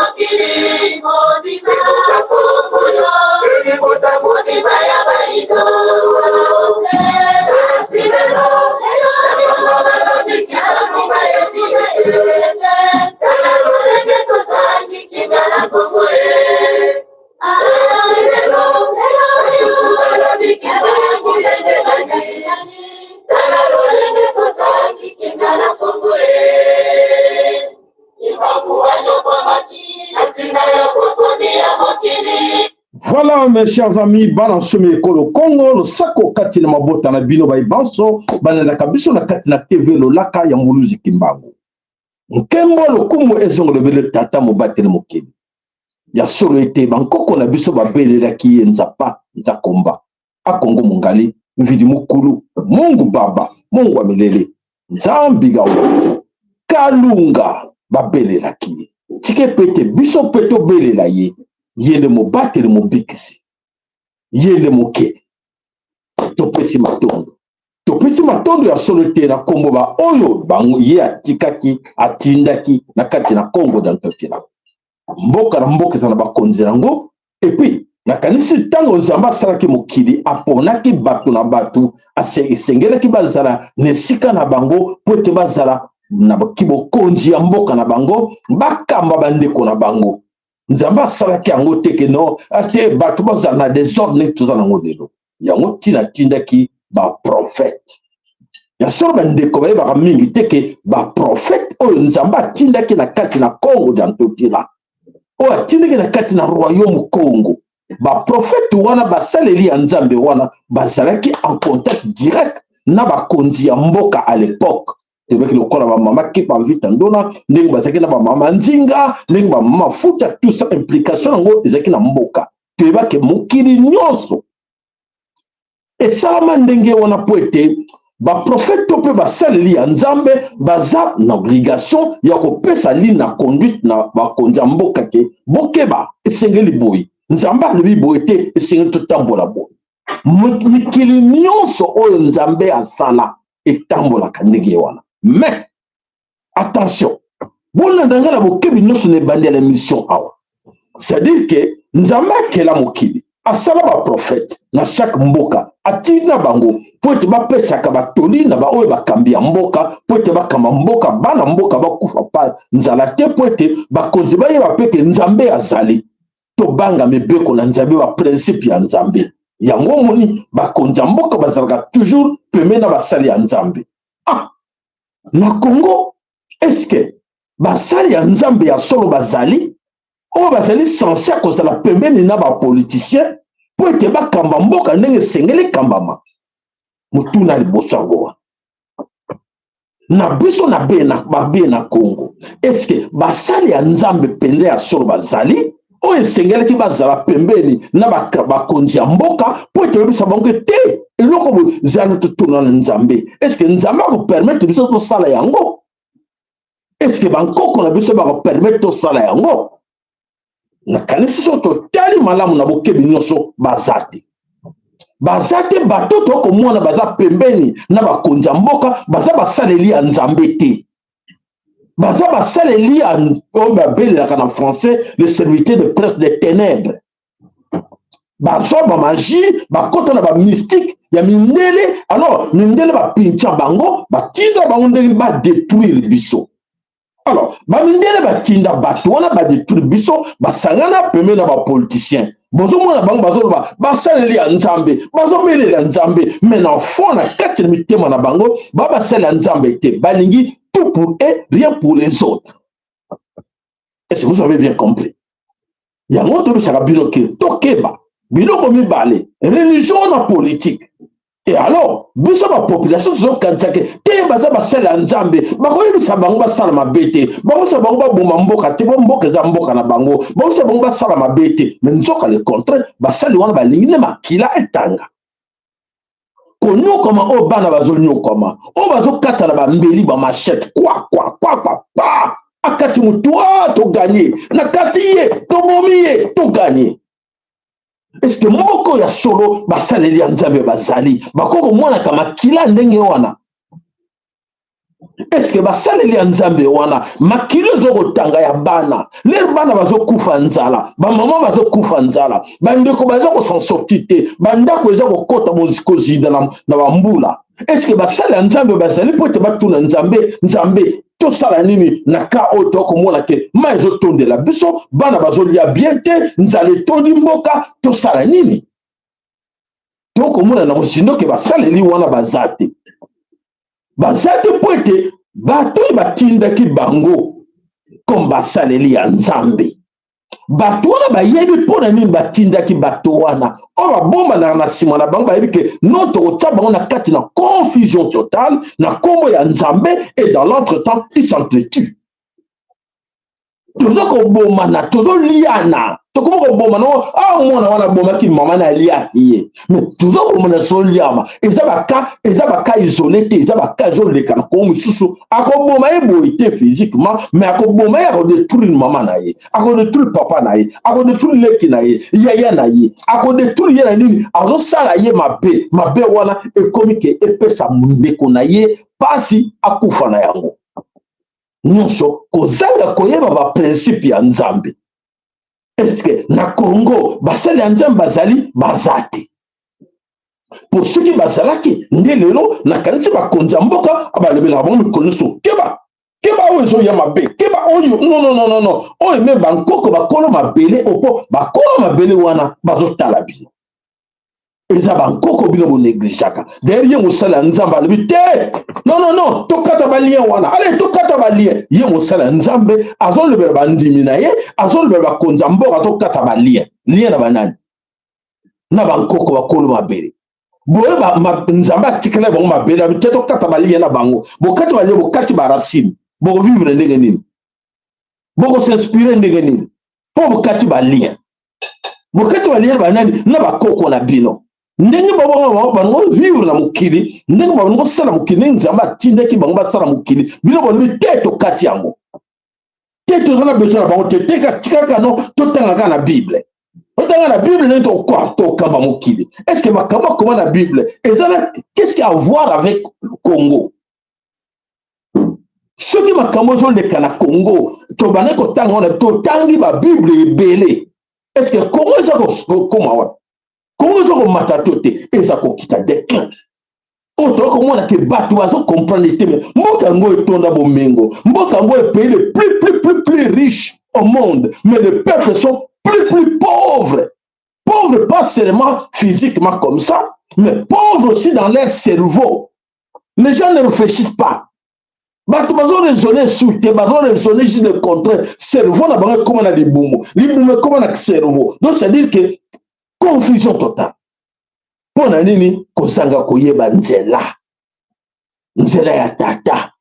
Mokili mobimba mobimba ya bayindo. Kasi lelo lelo balobi kimbangu bayebi ye te. Tala lolenge tozangi kimia na Kongo ye. Kasi lelo lelo balobi kimbangu ye nde nani. Tala lolenge tozangi kimia na Kongo ye. Kimbangu anyokwamaki na ntina ya bosomi ya mokili. Voilà mes chers amis, bana nsomi ekolo Congo, losako kati na mabota na bino baye banso balandaka biso na kati na TV Lolaka ya Mvuluzi Kimbangu. Nkembo lokumu ezongolobele tata mobateli mokili. Ya solo ete bankoko na biso babelelaki ye nzapa nzakomba akongo mongali mvidi mukulu Mungu baba Mungu wa milele Nzambi gawa Kalunga babelelaki ye. Tika mpe ete biso mpe tobelela ye. Ye nde mobateli mobikisi, ye nde mokeli. Topesi matondo, topesi matondo ya solo te na kombo ba oyo bango ye atikaki atindaki na kati na Kongo da Ntotila. Mboka na mboka eza na bakonzi na yango. Epuis nakanisi ntango Nzambe asalaki mokili aponaki bato na bato, esengelaki bazala na esika na bango mpo ete bazala na kibokonzi ya mboka na bango, bakamba bandeko na bango. Nzambe asalaki yango te ke no ate bato bazala na desordre ndenge toza nango lelo. Yango ntina atindaki baprofete. Ya solo bandeko bayebaka mingi te ke baprofete oyo Nzambe atindaki na kati na Kongo dia Ntotila, oyo atindaki na kati na royaume Kongo, baprofete wana, basaleli ya Nzambe wana bazalaki en contact direct na bakonzi ya mboka à l'époque. Tobaki lokola bamama Kepa Mvita Ndona, ndenge bazalaki na bamama Nzinga, ndenge bamama Futa, tout ça implication yango ezalaki na mboka. Toyebaki mokili nyonso esalama ndenge wana mpo ete baprofete to mpe basaleli ya Nzambe baza na obligation ya kopesa ligne na conduite na bakonzi ya mboka ke bokeba, esengeli boye, Nzambe alobi boye te, esengeli totambola boye. Mikili nyonso oyo Nzambe asala etambolaka ndenge wana. Mais attention, bolanda ngai na bokebi nyonso na ebandi ya l'émission awa. C'est-à-dire que Nzambe akela mokili, asala baprofete na chaque mboka, atindi na bango mpo ete bapesaka batoli na baoyo bakambi ya mboka, mpo ete bakamba mboka, bana mboka bakufa pa nzala te, mpo ete bakonzi bayeba mpe ke Nzambe azali. Tobanga mibeko na Nzambe, ba principe ya Nzambe. Yango omoni bakonzi ya mboka bazalaka toujours pembeni na basali ya Nzambe. Ah, na Congo, est-ce que basali ya Nzambe ya solo bazali oyo bazali censé kozala pembeni na ba politiciens mpo ete bakamba mboka ndenge esengeli ekambama? Motuna liboso yango wana. Na biso na be na babe na Congo, est-ce que basali ya Nzambe mpenza ya solo bazali oyo esengelaki bazala pembeni na bakonzi ya mboka mpo ete oyebisa bango te eloko boye zala totuna na Nzambe? Est-ce que Nzambe akopermettre biso tosala yango? Est-ce que bankoko na biso bakopermettre tosala yango? Nakanisi soki totali malamu na bokebi nyonso, baza te, baza te. Bato tokomona baza pembeni na bakonzi ya mboka baza basaleli ya Nzambe te, baza basaleli ya oyo babelelaka na français le serviteur de presse de ténèbres. Bazwa ba magie, bakota na ba mystique ya mindele. Alors mindele bapincha bango, batinda bango ndenge badétruire biso. Alors bamindele batinda bato wana badétruire biso, basangana pembeni na bapoliticien. Bozomona bango bazoloba basaleli ya Nzambe, bazobelela Nzambe, mais na fond na kati ya mitema na bango ba basali ya Nzambe te, balingi tout pour eux, rien pour les autres. Est-ce que vous avez bien compris? Yango tobisaka bino ke tokeba biloko mibale, religion na politique. Et alors biso ba population tozokanisa ke te baza basali ya Nzambe, bakoyebisa bango basala mabe te, bakoyebisa bango baboma mboka te, bo mboka eza mboka na bango, bakoyebisa bango basala mabe te. Mais nzoka le contraire, basali wana balingi nde makila etanga. Konyokama oyo bana bazonyokama, oyo bazokata na bambeli ba machette, kwa kwa kwa kwa pa akati motu, ah, toganye na kati ye, tobomi ye, toganye. Est-ce que moko ya solo basaleli ya Nzambe bazali bakoki komonaka makila ndenge wana? Eske basaleli ya Nzambe wana, makili ezo kotanga ya bana, lere bana bazokufa nzala, bamama bazokufa nzala, bandeko baza kosan sortir te, bandako eza kokota kozinda na bambula. Eske basali ya Nzambe bazali mpo ete batuna Nzambe, Nzambe, tosala nini na ka oyo tokomona te mai ezotondela biso, bana bazolia bien te, nzala etondi mboka, tosala nini? Tokomona na mozindo ke basaleli wana baza te, baza te mpo ete bato oyo batindaki bango comme basaleli ya Nzambe, bato wana bayebi mpo na nini batindaki bato wana. Oyo babombanaka na nsima na bango bayebi ke non, tokotya bango na kati na confusion totale na nkombo ya Nzambe, et dans l'entretemps ils s'entretuent. Toza kobomana, tozoliana, tokoma kobomana. Ah, mwana wana abomaki mama na aliaki ye, mais toza kobomana, tozoliama. Eza baka isolé te, eza baka ezoleka na kongo. Mosusu akoboma ye boye te physiquement, mais akoboma ye, akodétruire mama na ye, akodétruire papa na ye, akodétruire leki na ye, yaya na ye, akodétruire ye na nini, azosala ye mabe. Mabe wana ekomi ke epesa ndeko na ye pasi, akufa na yango nyonso, kozanga koyeba baprincipe ya Nzambe. Eske na Congo basali ya Nzambe bazali? Baza te. Po soki bazalaki nde lelo nakanisi bakonzi ya mboka balobelaka bango mikolo nyonso: keba, keba, oyo ezoya mabe, keba oyo. Non, non, non, non, non. Oyo me bankoko, bakolo mabele, opo bakolo mabele wana bazotala bino, eza bankoko bino bonégligeaka. D'ailleurs ye mosala ya Nzambe alobi te: non, non, non, tokata balien wana, ale tokata balien. Ye mosala ya Nzambe azolobela bandimi na ye, azolobela bakonzi ya mboka: tokata balien. Lien na banani? Na bankoko, bakolo mabele. Boye Nzambe atikala bango mabele, abi te tokata balien na bango. Bokati balien, bokati baracine, bokovivre ndenge nini? Bokos'inspirer ndenge nini? Mpo bokati balien, bokati balien banani? Na bakoko na bino. Ndenge bango vivre na mokili, ndenge bango kosala mokili, ndenge Nzambe atindaki bango basala mokili, bino balobi te tokati yango te, toza na besoin na bango te, tikaka no, totanga kaka na Bible, otanga na Bible ndenge tokamba mokili. Est ce que makambo akoma na Bible eza na qu'est ce qui a à voir avec Congo? Soki makambo ezoleka na Congo, tobandi kotanga wana, totangi babible ebele, est ce que Congo eza kokoma wana? Congo eza komata to te, eza kokita, déclin. Oyo toza komona ke bato bazocomprendre te. Mboka yango etonda bomengo, mboka yango epays le plus plus plus plus riche au monde, mais le peuple sont plus plus pauvres. Pauvres pas seulement physiquement comme ça, mais pauvres aussi dans leur cerveau. Les gens ne réfléchissent pas, bato bazoraisonner su te, bazoraisonner juste le contraire. Cerveau na bango ekóma na libumu, libumu ekóma na cerveau. Donc c'est à dire que confusion totale. Mpo na nini? Kozanga koyeba nzela, nzela ya tata,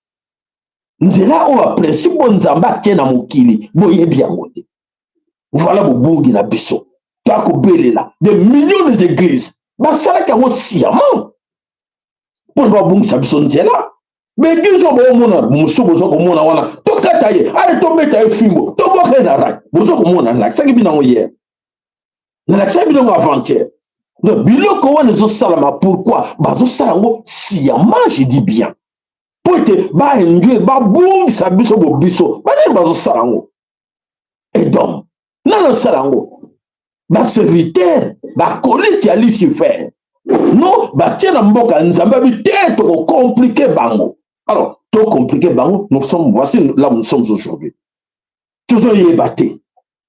nzela oyo baprincipe oyo Nzambe atie na mokili, boyebi yango te. Voilà bobungi na biso. Toakobelela des millions des églises, basalaki yango sciemment mpona babungisa biso nzela. Baeglise oyo boomona, mosusu boza komona wana, tokata ye, ale tobeta ye fimbo, tobwaka ye na rak. Boza komona, nalakisaki bino yango hier, nalakisaki bino yango avant-hier. Donc biloko wana ezosalama. Pourquoi bazosala yango sciemment? Je dis bien, mpo ete bainduire, babungisa biso bo biso. Banani bazosala yango? Edom nani osala yango? Baserviteur, bakoliti ya Lucifer. Non, batie na mboka Nzambe abi te tokocompliquer bango. Alors tocompliquer bango, nous sommes, voici là où nous sommes aujourd'hui. Tozoyeba te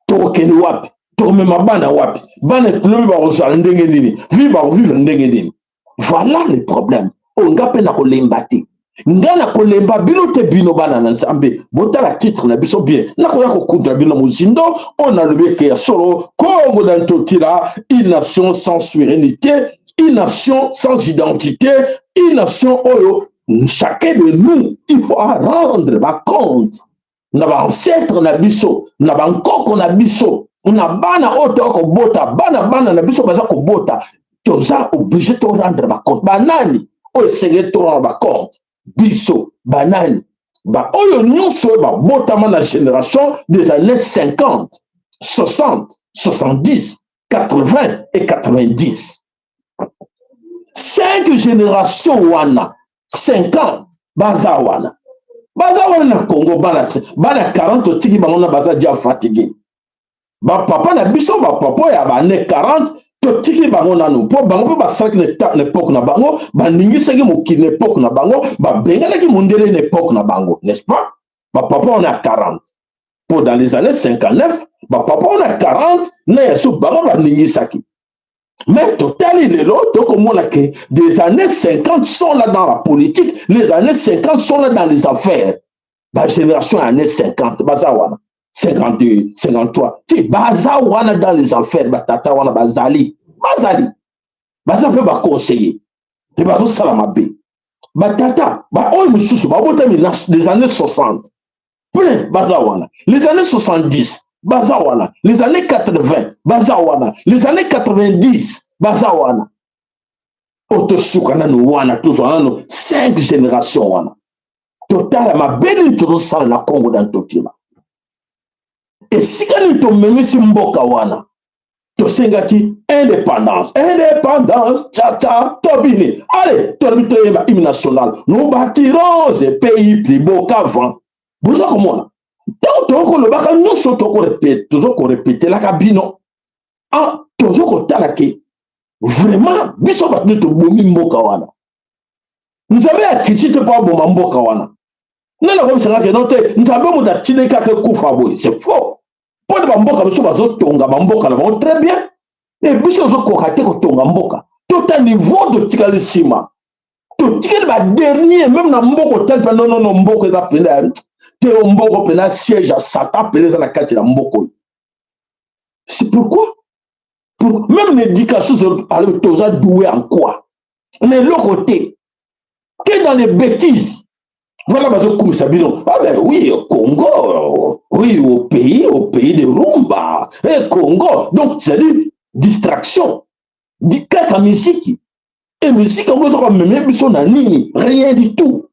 tokokende wapi, tokomema bana wapi, bana lobi bakozala ndenge nini, vi bakovivre ndenge nini. Voilà le problème oyo nga mpe nakolemba te, nga nakolemba bino te. Bino bana na Nzambe, botala titre na biso bien. Nakoya kokundela bino mozindo oyo nalobi eke ya solo: Kongo na Ntotila, une nation sans souveraineté, une nation sans identité, une nation oyo chacun de nous il faut rendre bacompte na baancêtre na biso, na bankoko na biso, na bana oyo toya kobota, bana bana na biso baza kobota. Toza obligé to rendre bacompte. Banani oyo esengeli to rendre bacompte? Biso banani? Baoyo nyonso oyo babotama na génération des années 50, 60, 70, 80 et 90, cinq génération wana, 50 baza wana. Baza wana na Congo, bana bana 40 totiki bango na baza dia fatigué. Bapapa na biso, bapapa ya bane 40, totiki bango nanu mpo bango mpe basalaki na époque na bango, baningisaki mokili na époque na bango, babenganaki mondele na époque na bango, n'est-ce pas? Bapapa wana ya 40, mpo dans les années 59, bapapa wana 40 na yaso bango baningisaki. Mais totali lelo, tokomona ke des années 50 sont là dans la politique, les années 50 sont là dans les affaires. Bagénération ya années 50 baza wana, 52, 53 ti baza wana dans les affaires. Batata wana bazali, bazali, baza mpe baconseiller mpe bazosala mabe. Batata baoyo mosusu babotami les années 60 plein baza wana, les années 70 baza wana, les années 80 baza wana, les années 90 baza wana. Oyo tosuka nanu wana, tozwa nanu 5 génération wana, totala mabe nini tozosala na Congo na Ntotila, esika nini tomemisi mboka wana. Tosengaki indépendance, indépendance tcha tobini. Allez, tolobi toyemba hymne national: "Nous bâtirons ce pays plus beau qu'avant." Boza komona, ntango tozokolobaka nyonso, tozokorepetelaka bino, tozokotala ke vraiment biso bato nde tobomi mboka wana. Nzambe akiti te mpo aboma mboka wana. Nde nakomisanga ke no te, Nzambe moto atindi kaka ekufa boye, c'est faux. Mpo na bamboka biso bazotonga bamboka na bango très bien, e biso tozokoka te kotonga mboka. Tota niveau totikali nsima, totikali badernier même na mboka. Otali mpe nonono, mboka eza mpenza te, mboka mpenza siège ya Satan mpenza eza na kati na mboka oyo. C'est pourquoi pour même l'éducation, toza doué en quoi? Na eloko te, que dans les bêtises. Voilà, bazokumisa bino: "Ah ben oui, Congo, oui, au pays de rumba et Congo." Donc c'est à dire distraction, kaka misiki e misiki yango ezoka meme biso na nini? Rien du tout,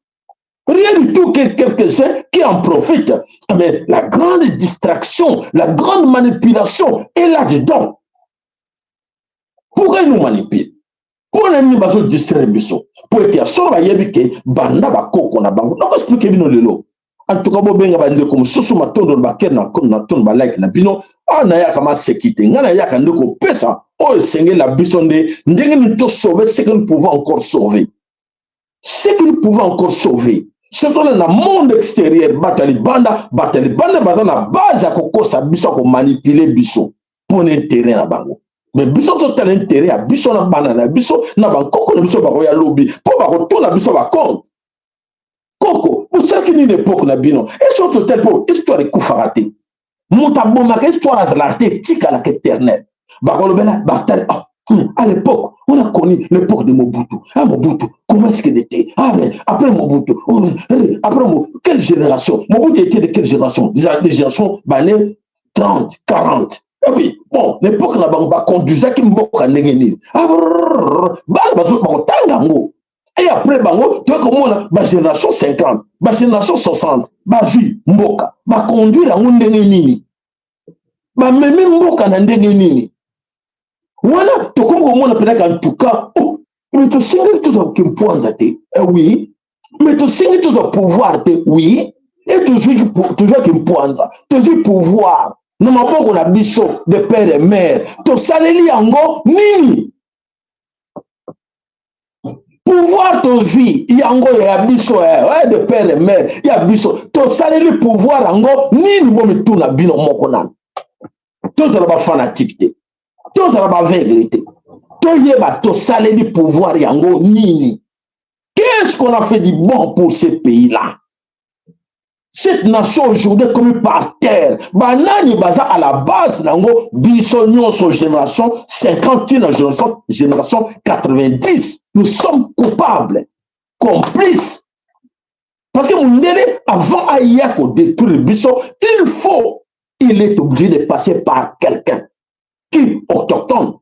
rien du tout, que quelques-uns qui en profitent. Mais la grande distraction, la grande manipulation est là-dedans. Pourquoi ils nous manipulent? Mpo na nini bazodistraire biso? Mpo ete ya solo bayebi ke banda bakoko na bango. Nakoexpliquer bino lelo. En tout cas, bobenga bandeko mosusu, matondo bakere na tondo, balike na bino. Awa nayaka maseki te, ngai nayaka nde kopesa oyo esengeli na biso nde ndenge nini tosauve ce que nous pouvons encore sauver, ce que nous pouvons encore sauver, surtout na monde extérieur. Bato ya libanda, bato ya libanda baza na base ya kokosa biso, ya komanipuler biso mpo na intérêt na bango. Mais biso totala intérêt ya biso na bana na biso na bankoko na biso bakoya lobi, mpo bakotuna biso bacompte: "Koko, bosalaki nini époque na bino?" Eso totali, mpo histoire ekufaka te. Moto abomaka histoire azalaka te, etikalaka éternel. Bakolobela batali: "Oh, à l'époque, on a connu l'époque de Mobutu. Ah, Mobutu, comment est-ce qu'il était? Ah, mais après Mobutu, oh, après Mobutu, quelle génération? Mobutu était de quelle génération?" Des générations bannées 30, 40. Eh oui, bon, l'époque na bango baconduisaki mboka ndenge nini? Ah, bana bakotanga yango. Et après bango, toyei komona bagénération 50, bagénération 60, bazwi mboka, baconduire yango ndenge nini? Bamemi mboka na ndenge nini?" Wana tokomi komona mpenaka. En tout cas, oh, mais tosengaki tozwa kimpwanza te, eh oui, mais tosengi tozwa pouvoir te, oui. E tozwaki mpwanza, tozwi pouvoir na maboko na biso de père et mère, tosaleli yango nini? Pouvoir tozwi yango ya biso de père et mère ya biso, tosaleli pouvoir yango nini? Bomituna bino moko nanu. Tozala bafanatike te, tozala baaveugle te, toyeba tosaleli pouvoir yango nini. Qu'est-ce qu'on a fait du bon pour ce pays-là, cette nation aujourd'hui comme par terre? Banani baza à la base nango? Biso nyonso, génération 50 na génération 90, nous sommes coupables, complices, parce que mondele, avant aya kodétruire biso, il faut, il est obligé de passer par quelqu'un qui, autochtone,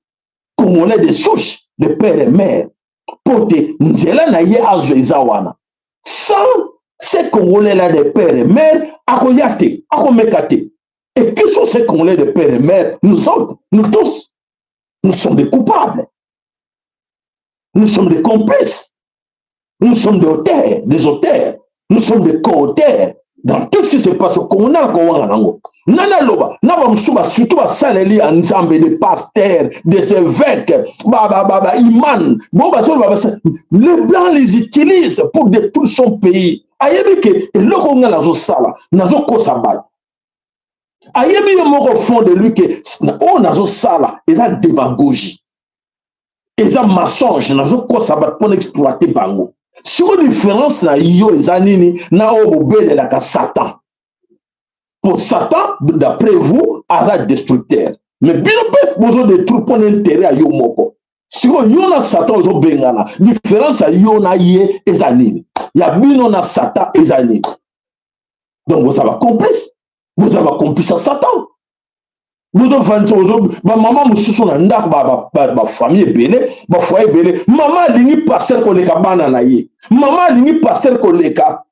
congolais de souche, de père et mère, po te nzela na ye azwa eza wana. Sans ces Congolais là de père et mère, akoya te, akomeka te. Et qui sont ces Congolais de père et mère? Nous autres, nous tous, nous sommes des coupables, nous sommes des complices, nous sommes des auteurs, des auteurs. Nous sommes des co-auteurs dans tout ce qui se passe au Congo. Nana kowanga nango, nana loba na bamosusu, surtout basaleli ya Nzambe, des pasteurs, des évêques, ba imam bo bazoloba. Les blancs les utilisent pour détruire son pays. Ayebi ke eloko nga nazosala, nazokosa bato. Ayebi ye moko, fond de lui, ke oyo nazosala eza démagogie, eza mensonge, nazokosa bato mpona exploiter bango. Siko différence na yo eza nini na oyo bobelelaka Satan? Po Satan, d'après vous, aza destructeur, mais bino mpe bozodétruire mpona intérêt ya yo moko. Sikoyo yo na Satan ozobengana, différence ya yo na ye eza nini? Ya bino na Satan eza nini? Donc boza bacomplice, boza bacomplice ya Satan. Bozovandisa bamama mosusu na ndako, bafamille ebele, bafoyer ebele. Mama alingi pasteur koleka bana na ye, mama alingi pasteur koleka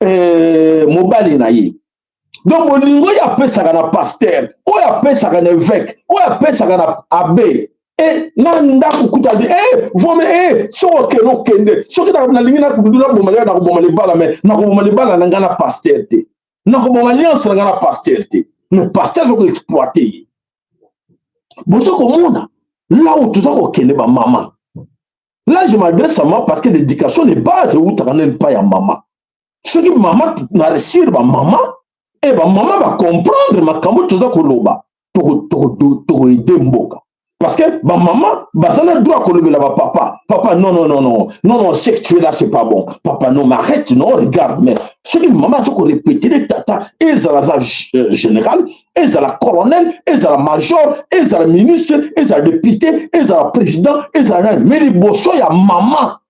mobali na ye. Donc bolingo oyo apesaka na pasteur, oyo apesaka na évêque, oyo apesaka na abbé e na ndako kuta di e vome e soki okende, okende. Soki nalingi naboma, nakoboma libala, mais nakoboma libala na ngai na pasteur te, nakoboma alliance na ngai na pasteur te. Mais pasteur aza koexploiter ye. Boza komona là où toza kokende, bamama? Là, je m'adresse à moi parce que l'éducation de base eutaka nde mpa ya mama. Soki mama na réussir, bamama e bamama bacomprendre makambo toza koloba, tokoaider mboka, parce que bamama baza na droit kolobela bapapa: "Papa, non, non, non, non, non, non, ce que tu es là, c'est pas bon. Papa, non, mais arrête, non, regarde." Mais soki mama aza korépéter, tata, ezala aza général, ezala colonel, ezala major, ezala ministre, ezala député, ezala président, ezala nani, mais liboso ya mama,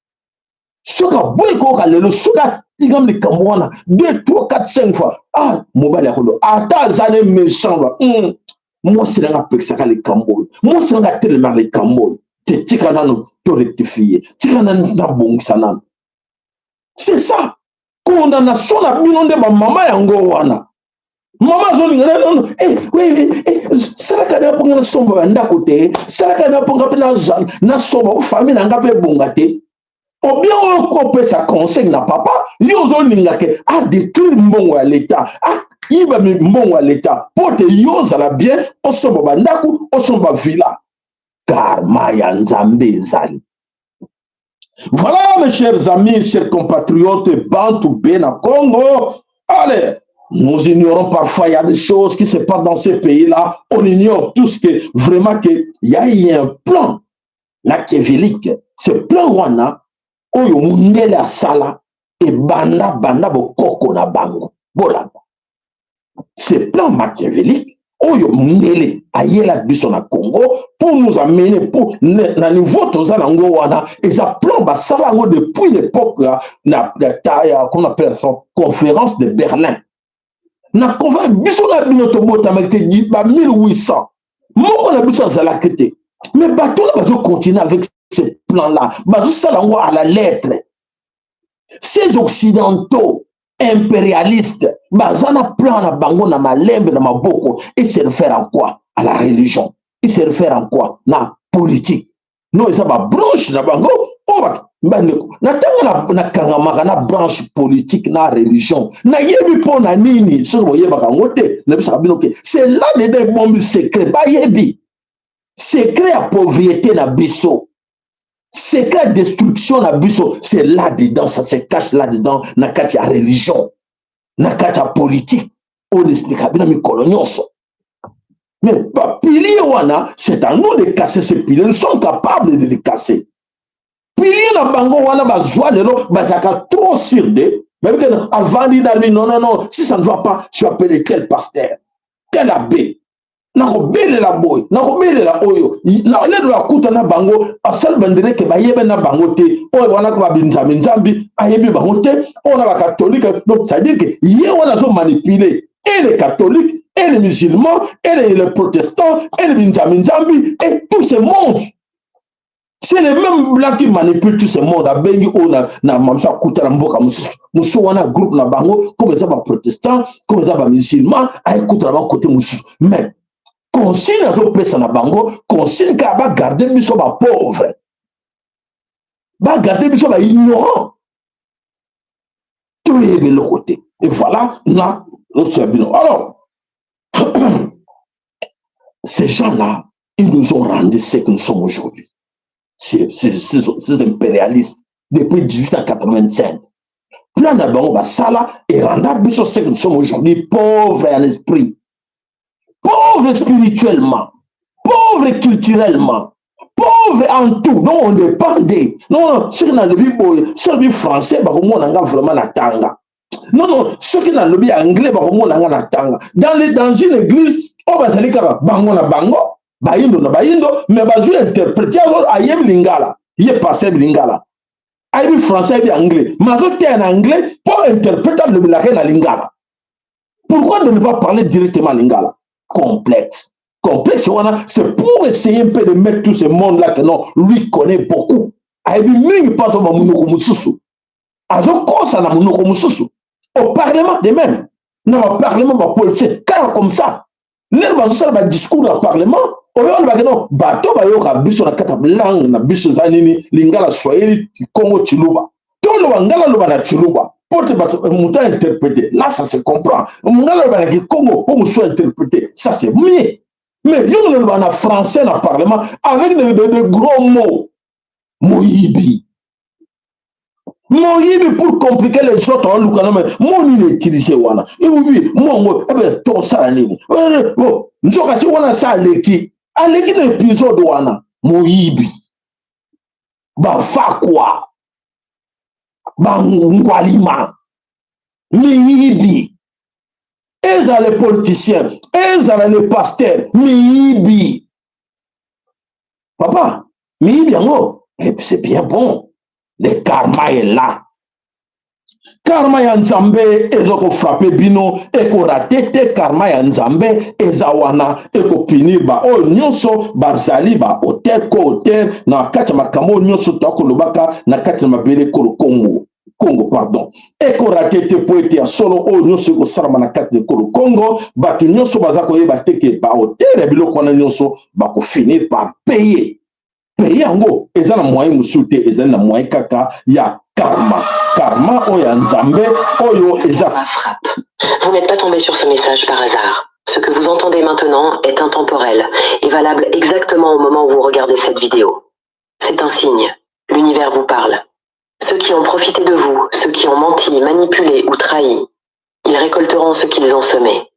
soki aboyi koyoka lelo, soki atingami likambo wana 2, 3, 4, 5 fois, ah, mobali akolo, ata aza ne méchant ba mwasi nanga apekisaka likambo oyo, mwasi nanga atelemaka likambo oyo te, tika nano to rectifier, tika nano nabongisa nano. C'est ça condamnation na bino nde bamama yango wana. Mama azolinga nano: "Salaka na mponga nasomba bandako te, salaka na mponga mpe nasomba, famille na nga mpe ebonga te." Obien oyo kopesa conseil na papa, yo ozolinga ke adétruire mbongo ya leta, ayiba mbongo ya leta mpo te yo ozala bien, osomba bandako, osomba villa. Karma ya Nzambe ezali. Voilà, mes chers amis, chers compatriotes bantu bena Congo. Allez, nous ignorons parfois, il y a des choses qui se passent dans ces pays-là. On ignore tout ce que vraiment que il y a eu un plan machiavélique. Ce plan wana oyo mundele asala ebanda banda bokoko na bango. Bolanda ce plan machiavélique oyo mundele ayela biso na Congo pour nous amener pour na niveau toza nango wana. Eza plan basala yango depuis l'époque na ya qu'on appelle ça conférence de Berlin. Na conférence, biso na bino tobotamaki te, ba 1800 moko na biso azalaki te, mais bato wana bazocontinue avec ce plan là, bazosala yango à la lettre. Ces occidentaux impérialistes baza na plan na bango na malembe na maboko. Et se réfère en quoi? À la religion. Il se réfère en quoi? Na politique. Non, eza babranche na bango oyo. Bandeko, na ntango nakangamaka na branche politique na religion, nayebi mpo na nini. Soki boyebaka yango te, nayebisaka bino ke c'est là dedans ebombi secret. Bayebi secret ya pauvreté na biso, secret ya destruction na biso. C'est là dedans, ça se cache là dedans, na kati ya religion, na kati ya politique oyo naexpliquaka bino mikolo nyonso. Mais bapilier wana, c'est à nous de casser ce pilier. Nous sommes capables de les casser, pilier na bango wana. Bazwa lelo, bazalaka trop sûr de bayebi ke avandi na lui: "Non, non, non, si ça ne va pas, je vais appeler tel pasteur, tel abbé, nakobelela boye, nakobelela oyo." Lelo akuta na bango, asali bandere ke bayebe na bango te. Oyo wana ko babinzambi nzambi, ayebi bango te. Oyo na bakatolike. Donc c'est à dire que ye wana azomanipuler et les catholiques et les musulmans et les protestants et les binzambi nzambi et tout ce monde. C'est les mêmes blancs qui manipulent tout ce monde. Abengi oyo na mamosu, akuta na mboka mosusu, mosusu wana groupe na bango, comme eza baprotestant, comme eza bamusulman, ayekuta na bango côté mosusu. Mais consigne azopesa na bango, consigne kaka bagarder biso bapauvre, bagarder biso baignorant. Toyebi eloko te. Et voilà na nyonso ya bino. Alors, ces gens-là, ils nous ont rendu ce que nous sommes aujourd'hui. Ces impérialistes, depuis 1885, plan na bango basala eranda biso ce que nous sommes aujourd'hui: pauvres en esprit, pauvres spirituellement, pauvres culturellement, pauvre en tout. Donc on dépendait. Non, non, soki nalobi boye, soki nalobi français, bakomona nga vraiment na tanga. Non, non, soki nalobi anglais, bakomona nga na tanga. Dans une église oyo bazali kaka bango na bango, bayindo na bayindo, mais bazwi interprète. Ye ayebi lingala, ye pasteur ayebi lingala, ayebi français, ayebi anglais, mais azoteya na anglais mpo interprète alobelaka ye na lingala. Pourquoi de ne pas parler directement lingala? Complexe, complexe wana, c'est pour essayer un peu de mettre tout ce monde là que non, lui connaît beaucoup, ayebi mingi mpo azoba monoko mosusu, azokosa na monoko mosusu. Au parlement de même, na baparlement, bapoliticien kaka comme ça, lelo bazosala badiscours na parlement oyo olobaki no, bato bayoka biso na kati ya langue na biso eza nini? Lingala, swahili, congo, chiluba. Toloba ngala, aloba na chiluba mpo te bato moto ainterpréter. Là, ça se comprend. Ngala aloba na kikongo mpo mosusu interpréter, ça c'est mieux. Mais yo oloba na français na parlement avec de gros mots, moyibi, moyibi, pour compliquer les autres. Oluka no mo nini utiliser wana ebubi mongo ebe tosala nini? Nzoka si wana sa aleki, aleki na épisode wana. Moyibi, bafakwa, bangwalima, miyibi, ezala les politiciens, ezala les pasteurs, miyibi, papa, miyibi yango. Et c'est bien bon, le karma est là. Karma ya Nzambe eza kofrapper bino, ekorater te. Karma ya Nzambe eza wana, ekopunir baoyo nyonso bazali baauteur, co-auteur na kati ya makambo oyo nyonso toakolobaka na kati na mabele ekolo Kongo, Congo pardon. Ekorater te, mpo ete ya solo, oyo nyonso ekosalama na kati na ekolo Congo, bato nyonso baza koyeba te ke baauteur ya biloko wana nyonso bakofinir par payer. Payer yango eza na moyen mosusu te, ezali na moyen kaka ya karma, karma oyo ya Nzambe oyo eza. Vous n'êtes pas tombé sur ce message par hasard. Ce que vous entendez maintenant est intemporel et valable exactement au moment où vous regardez cette vidéo. C'est un signe. L'univers vous parle. Ceux qui ont profité de vous, ceux qui ont menti, manipulé ou trahi, ils récolteront ce qu'ils ont semé.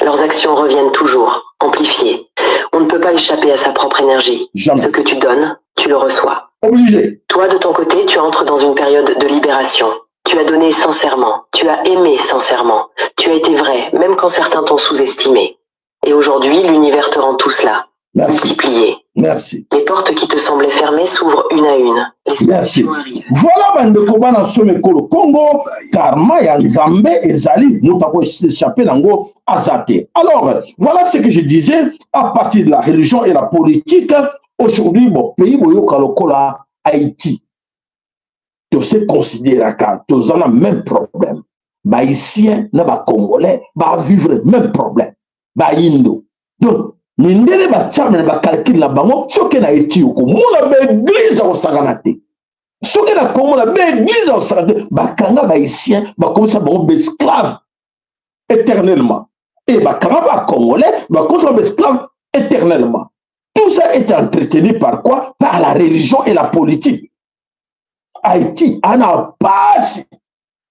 Leurs actions reviennent toujours, amplifiées. On ne peut pas échapper à sa propre énergie. Jamais. Ce que tu donnes, tu le reçois. Obligé. Toi, de ton côté, tu entres dans une période de libération. Tu as donné sincèrement, tu as aimé sincèrement, tu as été vrai, même quand certains t'ont sous-estimé. Et aujourd'hui, l'univers te rend tout cela, Merci. Multiplié. Merci. Les portes qui te semblaient fermées s'ouvrent une à une. Les Merci. solutions arrivent. Voilà, bandeko bana somo ekolo Congo, karma ya Nzambe ezali, moto akoéchapper nango aza te. Alors voilà ce que je disais à partir de la religion et la politique. Aujourd'hui, bon, pays boyoka lokola Haïti, tose considéraka toza na même problème. Bahaïtien na bacongolais bavivre même problème, bayindo. Donc mindele batiama na bacalcul na bango. Soki na Haïti, okomona baéglise akosakana te. Soki na Kongo, na baéglise akosakana te. Bakanga bahaïtien, bakomisa bango baesclave éternellement, et bakanga bacongolais, bakomisa bango baesclave éternellement. Tout ça est entretenu par quoi? Par la religion et la politique. Haïti ana pasi,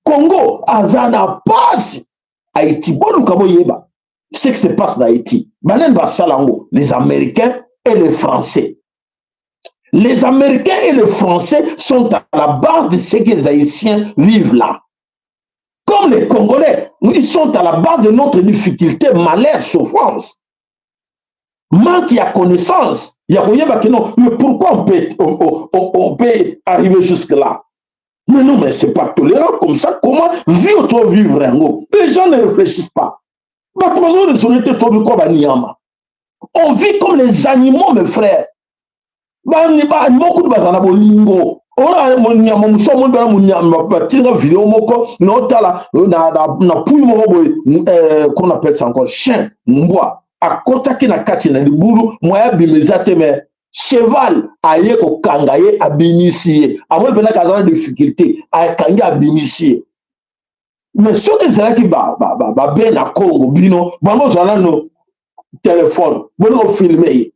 Congo aza na pasi. Haïti, boluka boyeba ce qui se passe na Haïti. Banani basala yango? Les Américains et les Français. Les Américains et les Français sont à la base de ce que les Haïtiens vivent là, comme les Congolais, ils sont à la base de notre difficulté, malheur, souffrance, manque ya connaissance ya koyeba ke non, mais pourquoi on peut arriver jusque là? Mais non, mais c'est pas tolérant comme ça. Comment vivre, toi, vivre yango? Les gens ne réfléchissent pas. Bato bazoraisonner te. Tobi kwa banyama, on vit comme les animaux, mes frères. Baanimaux kutu bazala na bolingo. Ona monyama mosusu, amoni bana monyama, batinga video moko naotala na pui moko boye, qu'on appelle ça encore chien, mbwa akɔtaki na kati na libulu, moya abima eza te, mais cheval aye kokanga ye, abimisi ye. Amoni mpenaka aza na difficulté, akangi, abimisi ye. Mais soki ezalaki babe na Congo, bino bango ozala nano telefone, boni kofilme ye,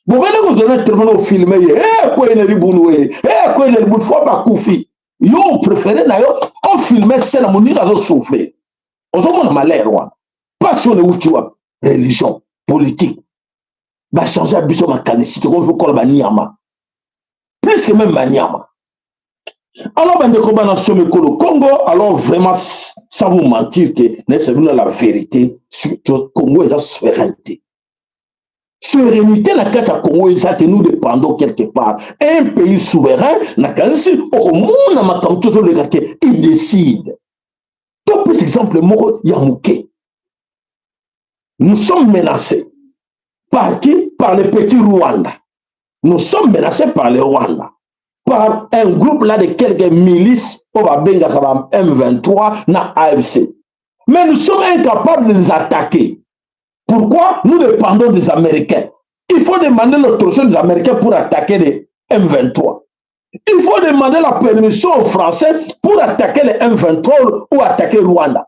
bobele kozala na telefone ofilme ye, akwei na libulu, e akwei na libulu, fo bakufi. Yo opréféré na yo ofilme se na moninga azosouffrir. Ozomona malheur wana, mpasi wana euti wapi? Religion, politique, bachange biso makanisi, tokomi kokola baniama, plus que même baniama. Alors bandeko bana somo ekolo Congo, alors vraiment, sans vous mentir ke nayesa bino la vérité, surtout Congo eza souveraineté, souveraineté na kati ya Congo eza te. Nous dépendons quelque part. Un pays souverain, nakanisi okomona makambo tozoleka te, il décide. Topesa exemple moko ya moke. Nous sommes menacés par qui? Par le petit Rwanda. Nous sommes menacés par le Rwanda, par un groupe là de quelques milices oyo babengaka ba M23 na AFC, mais nous sommes incapables de les attaquer. Pourquoi? Nous dépendons des Américains. Il faut demander l'autorisation des Américains pour attaquer les M23. Il faut demander la permission aux Français pour attaquer les M23 ou attaquer Rwanda.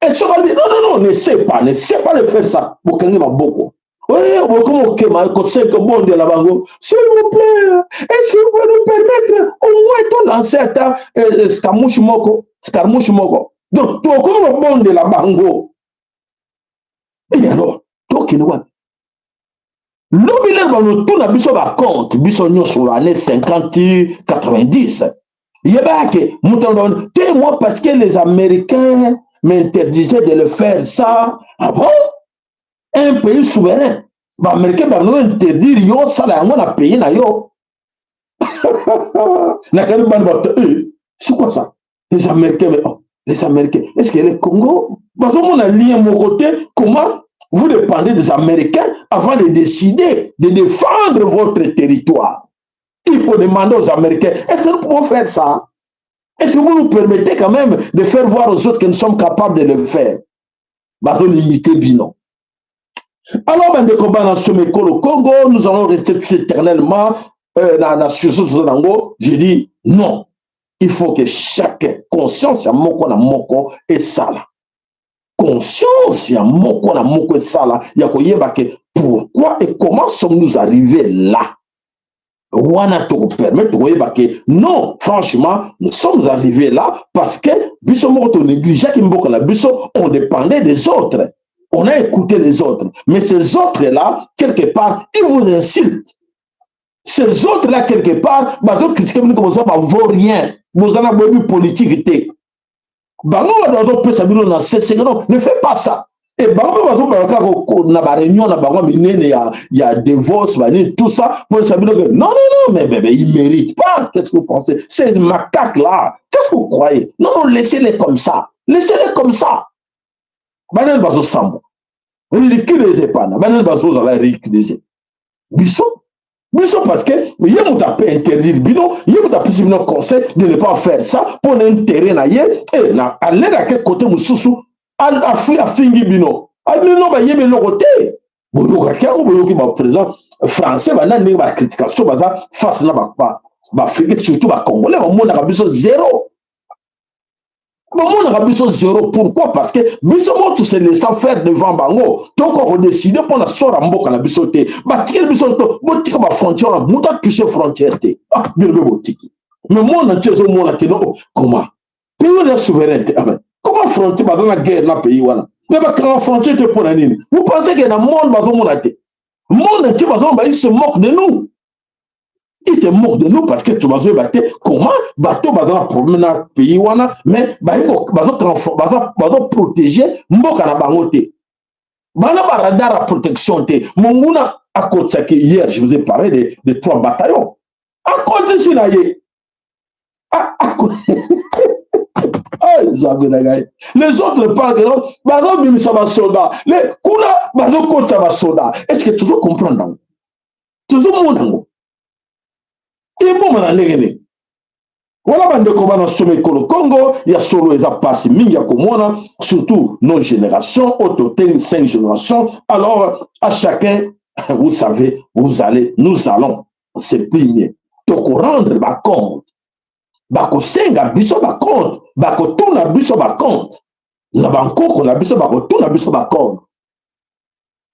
Et ce qu'on dit, non, non, non, n'essaie pas, n'essaie pas de faire ça. Bokangi maboko. Oui, okoma okema kosenga bondela bango: s'il vous plaît, est-ce que vous pouvez nous permettre au moins to lancer ata escarmouche moko, escarmouche moko? Donc tokomi kobondela bango. Et alors tokende wapi? Lobi lelo banotuna biso bacompte, biso nyonso année 50, 90, yebaka ke moto aloba te: moi, parce que les Américains m'interdisaient de le faire, ça. Ah bon? Un pays souverain, baaméricain bango interdire yo osala yango na pays na yo? Nakani bana bato, eh, c'est quoi ça, les Américains? Mais oh, les Américains, est ce que le Congo bazomona lien moko te? Comment vous dépendez des Américains avant de décider de défendre votre territoire? Il faut demander aux Américains: est-ce que nous pouvons faire ça? Est-ce que vous nous permettez quand même de faire voir aux autres que nous sommes capables de le faire? Bazolimite bino. Alors bandeko bana somo ekolo Congo, nous allons rester tous éternellement na sursaut toza nango? Je dis non. Il faut que chaque conscience ya moko na moko esala, conscience ya moko na moko esala ya koyeba ke pourquoi et comment sommes-nous arrivés là. Wana tokopermettre tokoyeba ke non, franchement, nous sommes arrivés là parce que biso moko tonégligeaki mboka na biso. On dépendait des autres, on a écouté les autres, mais ces autres là, quelque part, ils vous insultent. Ces autres là, quelque part, bazocritiquer bino, boza bavaurien, boza na boyebi politique te. Bango bato bazopesa bino na sesenge: non, ne fais pas ça. E bango mpe bazobala kaka na baréunion na bango minene ya Davos, banini, tout ça, mpo bino ke non, non, non, mais bébé, il mérite pas. Qu'est-ce que vous pensez, ces macaques là? Qu'est-ce que vous croyez? Non, non, laissez-les comme ça, laissez-les comme ça. Banani bazosambwa, ridiculiser pana? Banani bazozala ridiculiser? Biso, biso, parce que ye moto ape interdire bino, ye moto apesi bino conseil de ne pas faire ça mpo na intérêt na ye. E na alelake kote mosusu, afingi bino, bino bayebi eloko te. Boyokaki yango, boyoki baprésident français banani, ndenge bacritication baza face na baafricain, surtout bacongolais. Bamonaka biso zéro, bamonaka biso zéro. Pourquoi? Parce que biso moko tose laissa faire devant bango. Tokoka kodécider mpo na sort ya mboka na biso te. Batikeli biso to botika bafrontière wana, moto atouche frontière te. Ah, bino mpe botiki, mais monde entier ezomona keno: oh, comment pays wana eza souverain te? Ah, comment frontière, baza na guerre na pays wana, mais bakanga frontière te mpo na nini? Vous pensez que na monde bazomona te? Monde entier bazomona. Ba, ils se moquent de nous, ils se moquent de nous, parce que tobazoyeba te comment bato baza na problème na pays wana, mais bazoprotéger mboka na bango te, bana baradar ya protection te. Monguna akotisaki hier, je vous ai parlé de trois bataillons, akotisi na ye. Nzambe na ngai! Les autres parlent que non, bazobimisa basoda kuna, bazokotisa basoda. Est ce que tozo comprendre yango? Tozomona yango eboma na ndenge nini wana? Bandeko bana soma ekolo Congo, ya solo eza mpasi mingi ya komona, surtout nos générations oyo totengi cinq générations. Alors à chacun, vous savez, vous allez, nous allons se plier, tokorendre bacompte. Bakosenga biso bacompte, bakotuna biso bacompte na bankoko na biso, bakotuna biso bacompte,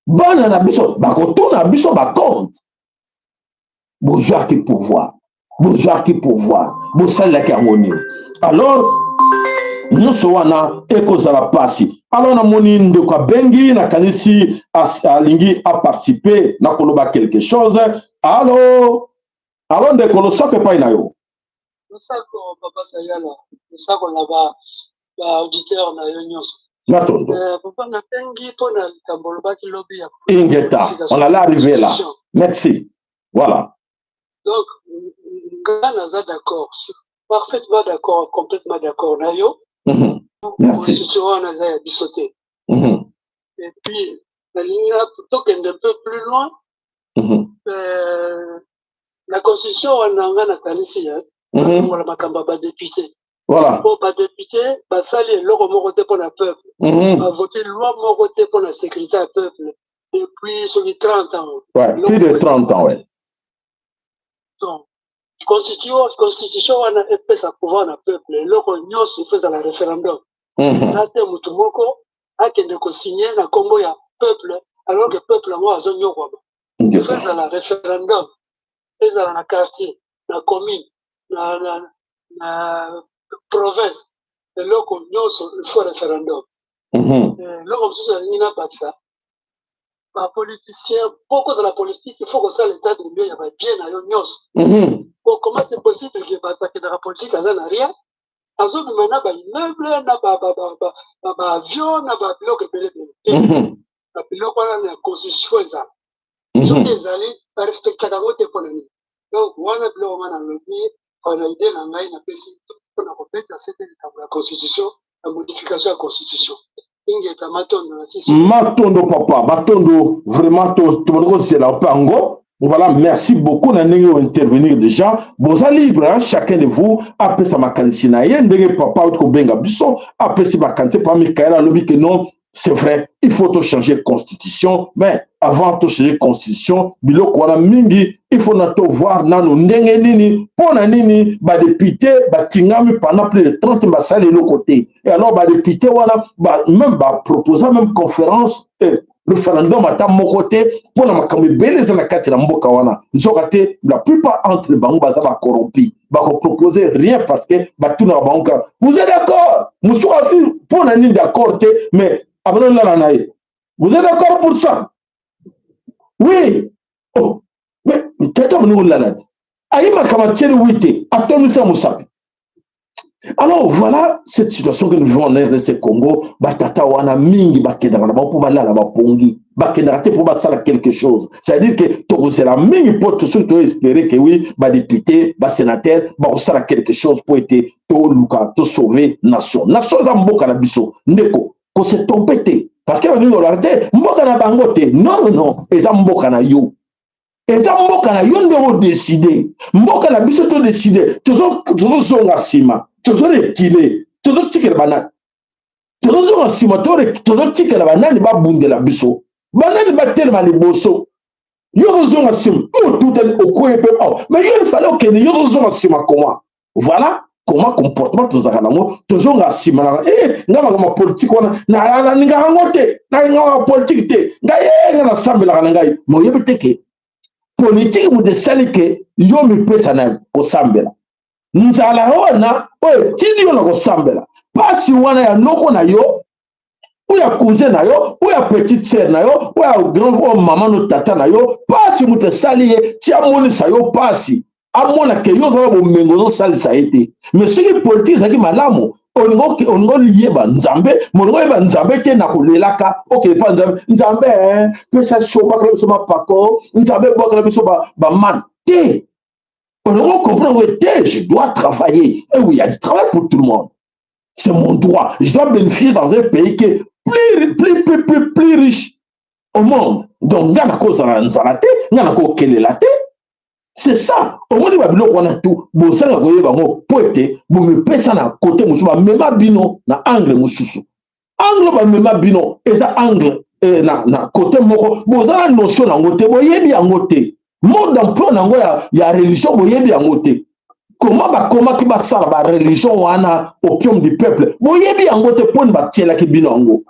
bana na biso bakotuna biso bacompte. Bozwaki pouvoir, bozwaki pouvoir, bosalelaki yango nini? Alors nyonso wana ekozala mpasi. Alors namoni ndeko abengi, nakanisi alingi aparticipe na koloba quelque chose. Alo, alo ndeko, losako epai na yo. Losako papa Sayala, losako na ba ba auditeur na yo nyonso. Matondo. Papa, nabengi mpo na likambo olobaki lobi ya Ingeta, on allait arriver là. Merci. Voilà. Donc nga naza d'accord, parfaitement d'accord, complètement d'accord na yo. Merci. Constitution wana eza ya biso te. Et puis nalingi tokende un peu plus loin. Na constitution wana, nga nakanisi ya longola makambo ya badéputé. Po badéputé basali eloko moko te mpo na peuple. Bavote loi moko te mpo na sécurité ya peuple depuis soki 30 ans. Ouais, plus de 30 ans, ouais. Donc constitution wana epesa pouvoir na peuple. Eloko nyonso ifo ezala référendum. Eza te motu moko akende kosigne na nkombo ya peuple alors que peuple yango azonyokwama. Ifo ezala référendum, ezala na quartier, na commune, na province, eloko nyonso il faut référendum. Eloko mosusu alingi nabakisa, bapoliticien, mpo kozala politique, il faut kosala état de lieu ya babien na yo nyonso. Po comment c'est possible ke bato bakendaka politique, aza na rien, azobima na baimmeuble, na baavion, na babiloko ebele ebele te? Babiloko wana na constitution ezala, soki ezali, barespectaka yango te, mpona nini? Donc wana biloko nga nalobi na idée na ngai, napesi mpona kobeta sete likambo ya constitution, ya modification ya constitution. Ingeta, matondo na sisi. Matondo papa, matondo vraiment. Tobandi kozela mpe yango. Voilà, merci beaucoup na ndenge intervenir déjà. Boza libre, hein, chacun de vous apesa makanisi na ye. Ndenge papa auti kobenga biso, apesi makanisi. Pa Mikael alobi que non, c'est vrai, il faut to changer constitution, mais avant to changer constitution, biloko wana mingi il faut na to voir nanu ndenge nini, mpo na nini badéputé batingami pendant plus de 30, basali eloko te. Et alors badéputé wana ba, même baproposa même conférence, référendum ata moko te mpo na makambo ebele eza na kati na mboka wana. Nzoka te, la plupart entre bango baza bacorrompi, bakopropose rien parce que batunaka bango kaka: "Vous êtes d'accord?" Mosusu asi mpo na nini d'accord te, mais abana na ye: "Vous êtes d'accord pour ça?" "Oui." Oh, mais tata moningo olala te, aye makambo atieli oui te, atomisa mosapi. Alors voilà cette situation que nous vivons en RDC Congo. Batata wana mingi bakendaka na bango mpo balala bapongi, bakendaka te mpo basala quelque chose. C'est-à-dire que tokozela mingi mpo soki toespérer que oui, badéputé, basénateur bakosala quelque chose mpo ete toluka tosauve nation. Nation eza mboka na biso, ndeko, kose trompe te, parce que bamingi olaka te mboka na bango te. Non, non, non, eza mboka na yo, eza mboka na yo nde odécider. Mboka na biso todécider, tozozonga nsima, tozoreculer, tozotikela banani, tozozonga nsima, tozotikela banani babundela biso, banani batelema liboso. Yo ozozonga nsima, otutani, okoye mpe awa, mais yo il fallait okende, yo ozozonga nsima. Comment, voilà comment comportement tozalaka nango, tozonga nsima na nga makambo ya politike wana, nalingaka yango te, nalingaka politike te, ngai ye nga nasambelaka na ngai. Ma oyebi te ke politike moto esali ke yo mipesa na kosambela. Nzala wana oyo etindi yo na kosambela, mpasi wana ya noko na yo, oyo ya cousin na yo, oyo ya petite sœur na yo, oyo ya grand, oyo mama no tata na yo, mpasi moto esali ye ti amonisa yo mpasi, amona ke yo oza na bomengo, ozosalisa ye te. Mais soki politike ezalaki malamu, olingi oyeba Nzambe, molingi oyeba Nzambe te na kolelaka, okende mpa Nzambe: "Nzambe, pesa so, bwakela biso mapako, Nzambe, bwakela biso bamane." Te, olingi comprendre te, je dois travailler. Et oui, il y a du travail pour tout le monde, c'est mon droit, je dois bénéficier dans un pays qui est plus plus plus plus plus riche au monde. Donc nga nakozala nzala te, nga nakokelela te. C'est ça, omoni babiloko wana tu bozanga koyeba yango mpo ete bomipesa na kote mosusu, bamema bino na angle mosusu. Angle bamema bino eza angle na kote moko boza na notion yango te, boyebi yango te, mode d'emploi nango ya religion, boyebi yango te. Comment bakomaki basala bareligion wana, opium du peuple? Boyebi yango te. Mponi batielaki bino yango?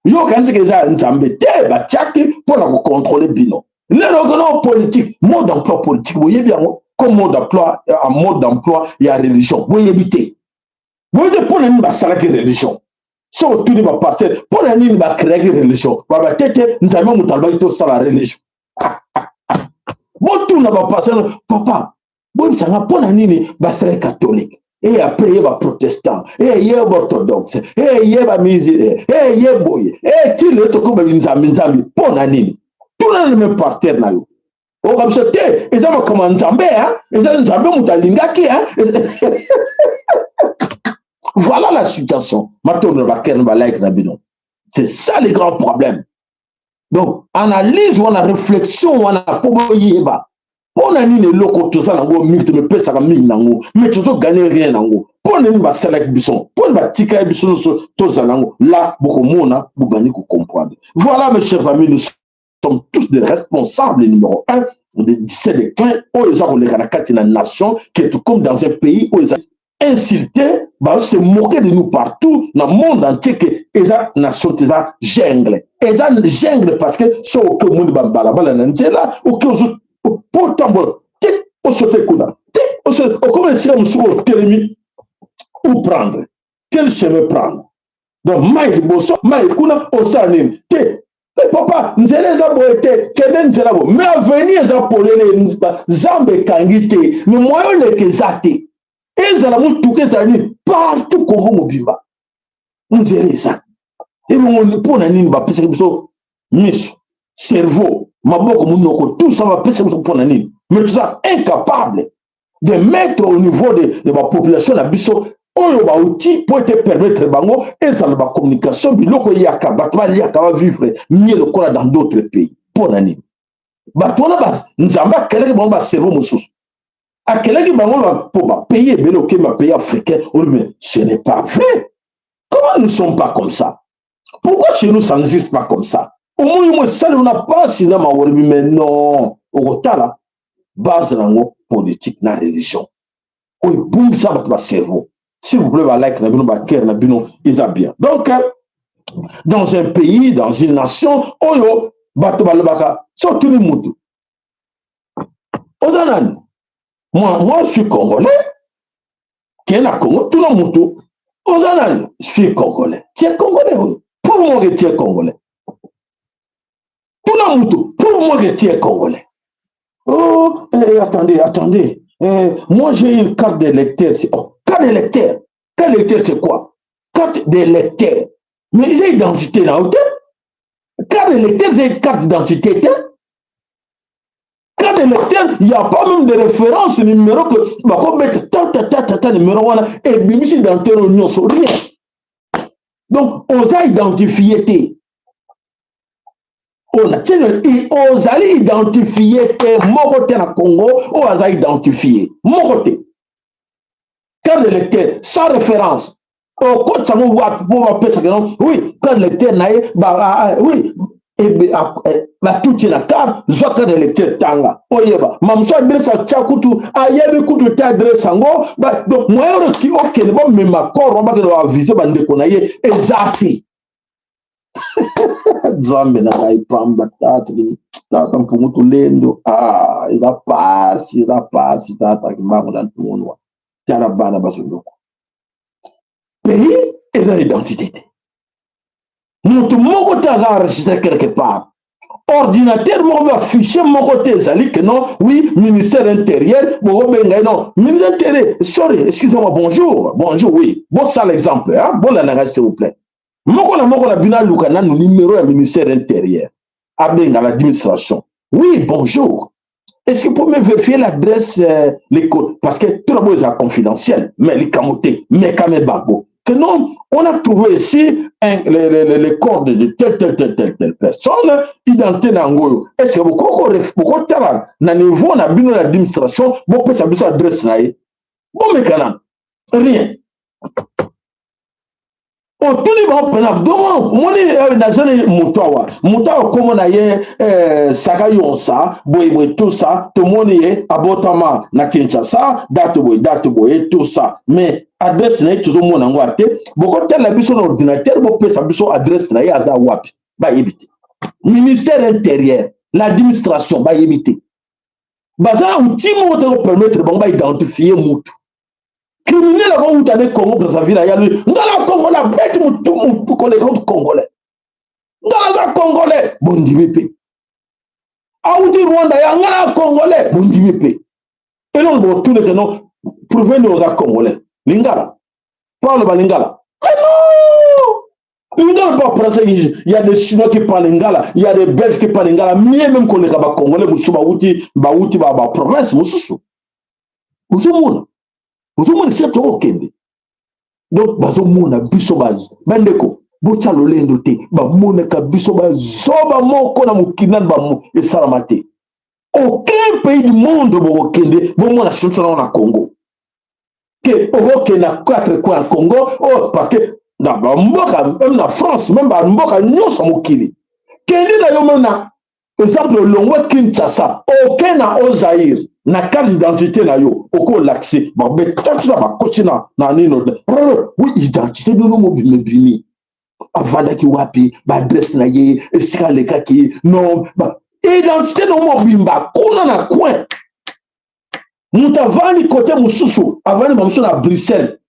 Yo okanisaki eza ya Nzambe te. Batiaki mpona kocontrôler bino. Lelo kono politique, mode d'emploi politique, boyebi yango comme mode d'emploi, mode d'emploi ya religion. Boyebi te, boyebi te mpona nini basalaki religion. Soki otuni bapasteur mpona nini bacréaki religion, baba te te, Nzambe moto alobaki tosala religion. Botuna bapasteur: "Papa, boyebisanga mpona nini basalaki catholique e après ye baprotestant e ye baorthodoxe e ye bamusulman e ye boye e ti lelo tokoba nzambi nzambi, mpo na nini?" Tuna na même pasteur na yo, oyoka biso te. Eza makambo ya Nzambe, eza Nzambe moto alingaki. Voilà la situation. Matondo na bacœur na balike na bino. C'est ça le grand problème. Donc analyse wana, réflexion wana, mpo boyeba mpo na nini eloko toza nango mingi, tomepesaka mingi nango, mais tozogagner rien nango. Mpo na nini basalaki biso? Mpo na batikaki biso nyonso tozala nango la? Bokomona, bobandi kocomprendre. Voilà, mes chers amis, nous sommes tous des responsables numéro un de ce déclin oyo eza koleka na kati na nation, que tout comme dans un pays oyo eza insulté, se moquer de nous partout dans le monde entier, que eza nation te, eza jungle. Eza jungle parce que so oke, omoni babalabala na nzela, oke po otambola te, osote kuna te, okoma esika mosuku, otelemi, où prendre, quel chemin prendre? Donc mai liboso, mai kuna, osala nini te? Papa, nzela eza boye te, kende nzela boye, mais avenue eza polele, zamba ekangi te, mais moyen oleka eza te. Ezala motuka, ezala nini, partout Kongo mobimba nzela eza. Ebongo mpo na nini bapesaki biso miso, cerveau, maboko, monoko, tout ça bapesaki biso mpo na nini? Mais toza incapable de mettre au niveau de bapopulation na biso oyo bauti mpo ete permettre bango ezala bacommunication, biloko eyaka, bato baliaka, bavivre mieux lokola dans d'autres pays. Mpo na nini bato wana Nzambe akelaki bango bacerveau mosusu, akelaki bango mpo bapays ebele? Okei bapays africain, olobi: "Ce n'est pas vrai, comment nous ne sommes pas comme ça? Pourquoi chez nous ça n'existe pas comme ça?" Omoni mo esali na mpasi na mawolobi. Mais non, okotala base nango politique na religion oyo ebungisa bato bacerveau. S'il vous plaît, balike na bino, bacœur na bino eza bien. Donc dans un pays, dans une nation oyo bato balobaka, so otuni mutu: "Oza nani?" Moi, je suis congolais." Kee na Congo, tuna mutu: "Oza nani?" "Je suis congolais." "Tu es congolais? Prouve-moi que tu es congolais." Tuna mutu: "Prouve-moi que tu es congolais." "Oh, eh, attendez, attendez, eh, moi j'ai une carte d'électeur." Oh, carte d'électeur? Carte d'électeur, c'est quoi, carte d'électeur? Mais eza identité na yo te. Carte d'électeur eza carte d'identité te. Carte d'électeur, il n'y a pas même de référence numéro que bakobeta ta ta ta ta ta numéro wana ebimisi identité no nyonso, rien. Donc oza identifié te. Oyo na tie, ozali identifié te. Moko te na Congo oyo aza identifié, moko te. Carte d'électeur sans référence, okotisa yango wapi mpo bapesaka? Non, oui, carte d'électeur na ye, oui, batuti na carte. Zwa carte d'électeur, tanga, oyeba. Mamosu adresse atya kutu, ayebi kutu te adresse yango. Donc moyen oyo okende bamema corps wana, bakende baavise bandeko na ye, eza te. Nzambe na ngai, pamba tata, tata mpungu tulendo. Ah, eza pasi, eza pasi. Tata Kimbangu na ntungunwa, tala bana bazoloko. Pays eza identité te. Moto moko te aza enregistré quelque part. Ordinateur moko mpe bafichier moko te ezali ke non, oui, ministère intérieur bokobenga ye. Non, ministère intérieur, sorry, excusez-moi, bonjour, bonjour, oui. Bosala exemple, bolanda ngai s'il vous plaît. Moko na moko na bino aluka nanu numéro ya ministère intérieur, abenga l'administration: "Oui, bonjour, est-ce que vous pouvez me vérifier l'adresse, l'école?" Parce que tout d'abord eza confidentiel, mais likambo te, mekame bango que non, on a trouvé ici le corps de telle, telle, telle, telle, telle personne, identité na yango oyo. Est-ce que bokotala na niveau na bino na administration, bopesa biso adresse na ye? Bomeka nanu. Rien. Otuni bango mpena dongo omoni eh, nazali moto awa, moto awa nkombo na ye eh, Saka Yonsa boye boye tout ça, tomoni ye abotama na Kinshasa date boye, date boye, tout ça, mais adresse na ye tozomona yango te. Bokotala biso na ordinateur, bopesa biso adresse na ye, aza wapi? Bayebi te. Ministère intérieur, l'administration, bayebi te. Baza na outil moko te kopermettre bango baidentifie mutu criminel akowuta ne Congo Brazzaville, aya lui: "Nga na congolais." Abeti mutu, mutu koleka congolais: "Nga naza congolais." Bondimi mpe. Awuti Rwanda, ya nga na congolais, bondimi mpe. Eloko botuneke no prouve nde oza congolais, lingala po aloba lingala, mais non, lingala mpo français. Il y a des Chinois qui parlent lingala, il y a des Belges qui parlent lingala mieux même koleka bacongolais mosusu bawuti baprovince mosusu. Ozomona esika tokokende. Donc bazomona biso, bandeko, botya lolendo te. Bamonaka biso bazoba moko na mokili nani esalama te. Aucun pays du monde bokokende bomona situation nango na Congo ke okokende na quatre coin ya Congo. Oh, parce que na bamboka, même na France, même bamboka nyonso mokili, kende na yo, même na exemple olongwe Kinshasa, oke na Ozaire, na carte d'identité na yo okolakise, babetaki na bakoti na nino, oui, identité bino mobima ebimi, avandaki wapi, baadresse na ye, esika alekaki, non, identité no mobimba kuna na coin. Moto avandi kote mosusu, avandi bamosusu na Bruxelles,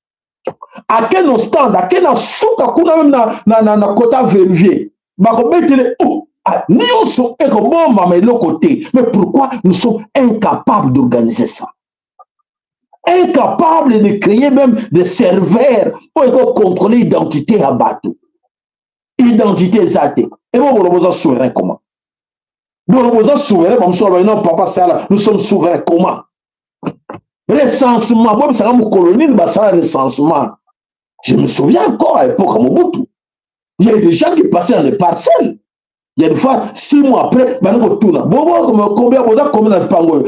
ake no stand, ake na suka kuna, même na kota vérifier, bakobetele, oh, nyonso ekobombama, eloko te. Mais pourquoi nous sommes incapables d'organiser ça, incapables de créer même des serveurs oyo ekocontrôler identité ya bato? Identité eza te. Emo boloba oza souverain, comment boloba oza souverain? Bamosusu baloba: "Non, papa sala, nous sommes souverains." Comment? Recensement, boyebisanga mokolo nini basala recensement? Je me souviens encore, à l'époque à Mobutu, il y a des gens qui passaient dans les parcelles. Il y a des fois, 6 mois après, bana kotuna: "Bobo combien, boza combien na lipango oyo?"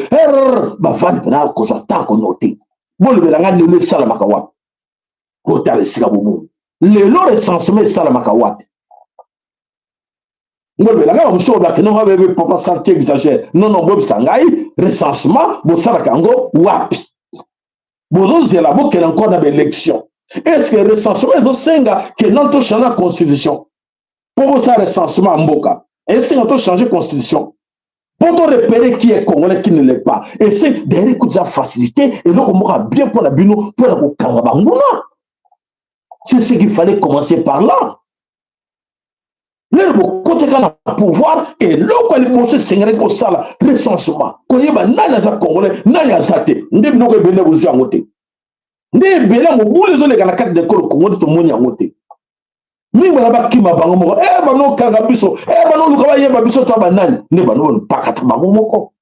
Bavandi mpena kozwa temps konote. Bolobelanga, lelo esalamaka wapi? Kotala esika bomoni lelo recensement esalamaka wapi? Ngolobelanga, bamosusu olobaka: "Non, bebe, papa sala, tu exagère." Non, non, boyebisa ngai, recensement bosalaka yango wapi? Bozozela bokende encore na baélection. Est ce que recensement ezosenga ke non, tochange na constitution mpo bosala recensement ya mboka? Esenga tochange constitution mpo to repérer qui est congolais, qui ne l'est pas. Et c'est derrière, écoute, eza facilité, eloko moko ya bien mpo na bino, mpo na kokanga banguna. C'est ce qu'il fallait commencer par là. Lelo bokoteka na pouvoir, eloko ya liboso esengelaki kosala recensement, koyeba nani aza congolais, nani aza te. Nde biloko ebele bozwi yango te, nde ebele ya mobulu ezoleka na kati ekolo Kongo, nde tomoni yango te. Mingi bana bakima bango moko, e banokanga biso, e banoluka bayeba biso to banani, nde bano pakata bango moko.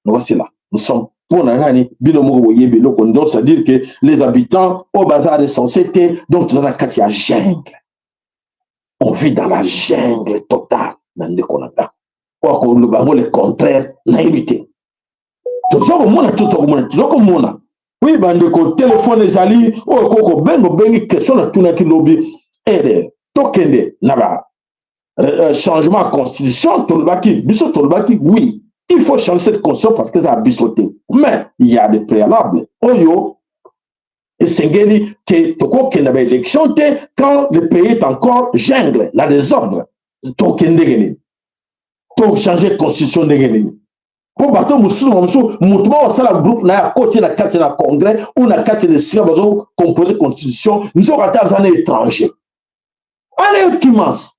Voici là nous sommes. Mpo na nani? Bino moko boyebi eloko. Donc c'est à dire que les habitants oyo baza recensé te. Donc toza na kati ya jungle, on vit dans la jungle totale. Na ndeko na nga oyo akoloba yango le contraire, nayebi te. Toza komona, to tokomona, toza komona. Oui, bandeko, telefone ezali oyo okoki kobenga, obengi. Question natunaki lobi ere, tokende na ba changement ya constitution. Tolobaki biso, tolobaki: oui, il faut changer cette constitution parce que eza ya biso te, mais il y a des préalables oyo esengeli ke tokokende baélection te quand le pays est encore jungle na désordre. Tokende ndenge nini? Tochange constitution ndenge nini? Mpo bato mosusu, mosusu, motu moko asala groupe na ye, akoti na kati na congrès ou na kati na esika bazocompose constitution, nzoka ata aza na étranger ana ekimasi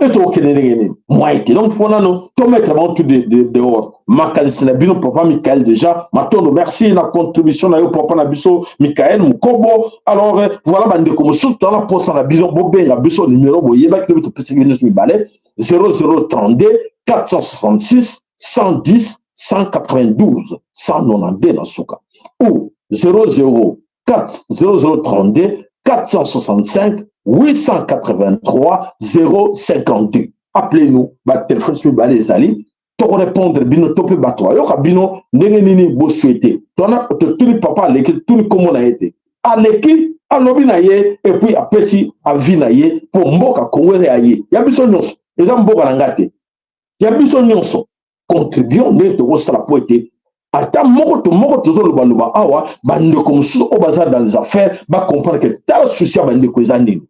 e tokokende ndenge nini? Moyen te. Donc mpo nano tomettre bango tout dehors. Makanisi na bino, papa Michael, déjà matondo, merci na contribution na yo, papa na biso Michael Mokobo. Alors voilà, bandeko mosusu, toza na posa na bino, bobenga biso. Numéro boyebaki lobi, topesaki bino nyonso mibale: 0032 466 110 192 192 na suka, ou 00 4 0032 465 883 052. Appelez-nous, batelefone soki mibale ezali, tokorépondre bino to mpe bato bayoka bino ndenge nini bosouhaite. Totuni papa aleki, totuni nkombo na ye te. Aleki, alobi na ye, et puis apesi avis na ye mpo mboka Kongo eza ya ye, ya biso nyonso. Eza mboka na nga te, ya biso nyonso. Contribution ndenge tokosala mpo ete ata moko to moko tozolobaloba awa, bandeko mosusu oyo baza dans les affaires bacomprendre ke tala souci ya bandeko eza nini.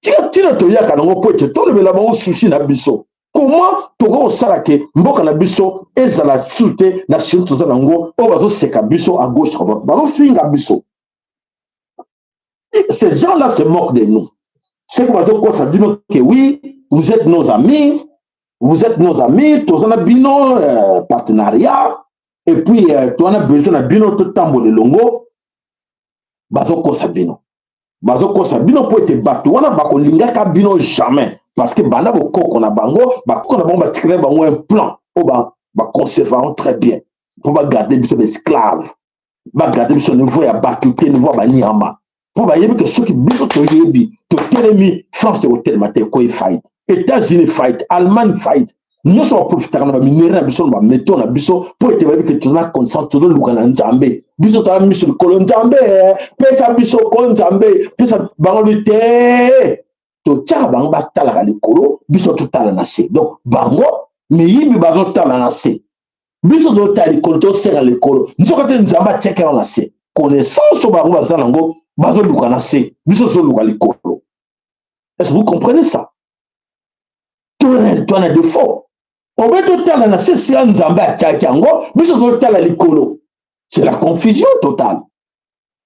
Tika ntina toyaka nango mpo ete tolobela bango souci na biso, comment tokoki kosala ke mboka na biso ezala su te na soni toza nango, oyo bazoseka biso à gauche, à droite, bazofinga biso. Ces gens-là se moquent de nous. C'est que bazokosa bino ke oui, vous êtes nos amis, vous êtes nos amis, toza na bino partenariat, et puis toza na besoin na bino, totambola elongo. Bazokosa bino, bazokosa bino mpo ete bato wana bakolingaka bino jamais, parce que banda bokoko na bango, bakoko na bango batikela bango un plan oyo baconserve yango très bien mpo bagarde biso baesclave, bagarde biso niveau ya bato te, niveau ya banyama, mpo bayebi ke soki biso toyebi, totelemi, France ekotelema te, ekoyi faillite, États-Unis faillite, Allemagne faillite. Nyonso baprofitaka na baminerais na biso, na bamétaux na biso, mpo ete bayebi ke toza na conscience, tozoluka na Nzambe. Biso toza miso likolo, Nzambe pesa biso ko, Nzambe pesa bango li te. Totiaka bango batalaka likolo, biso totala na se. Donc bango miyibi bazotala na se, biso tozotala likolo, tosenga likolo. Nzoka te Nzambe atiaki yango na se. Connaissance oyo bango baza nango, bazoluka na se, biso tozoluka likolo. Est-ce que vous comprenez ça? Towana défaut obe totala na se sika Nzambe atiaki yango, biso tozotala likolo. C'est la confusion totale.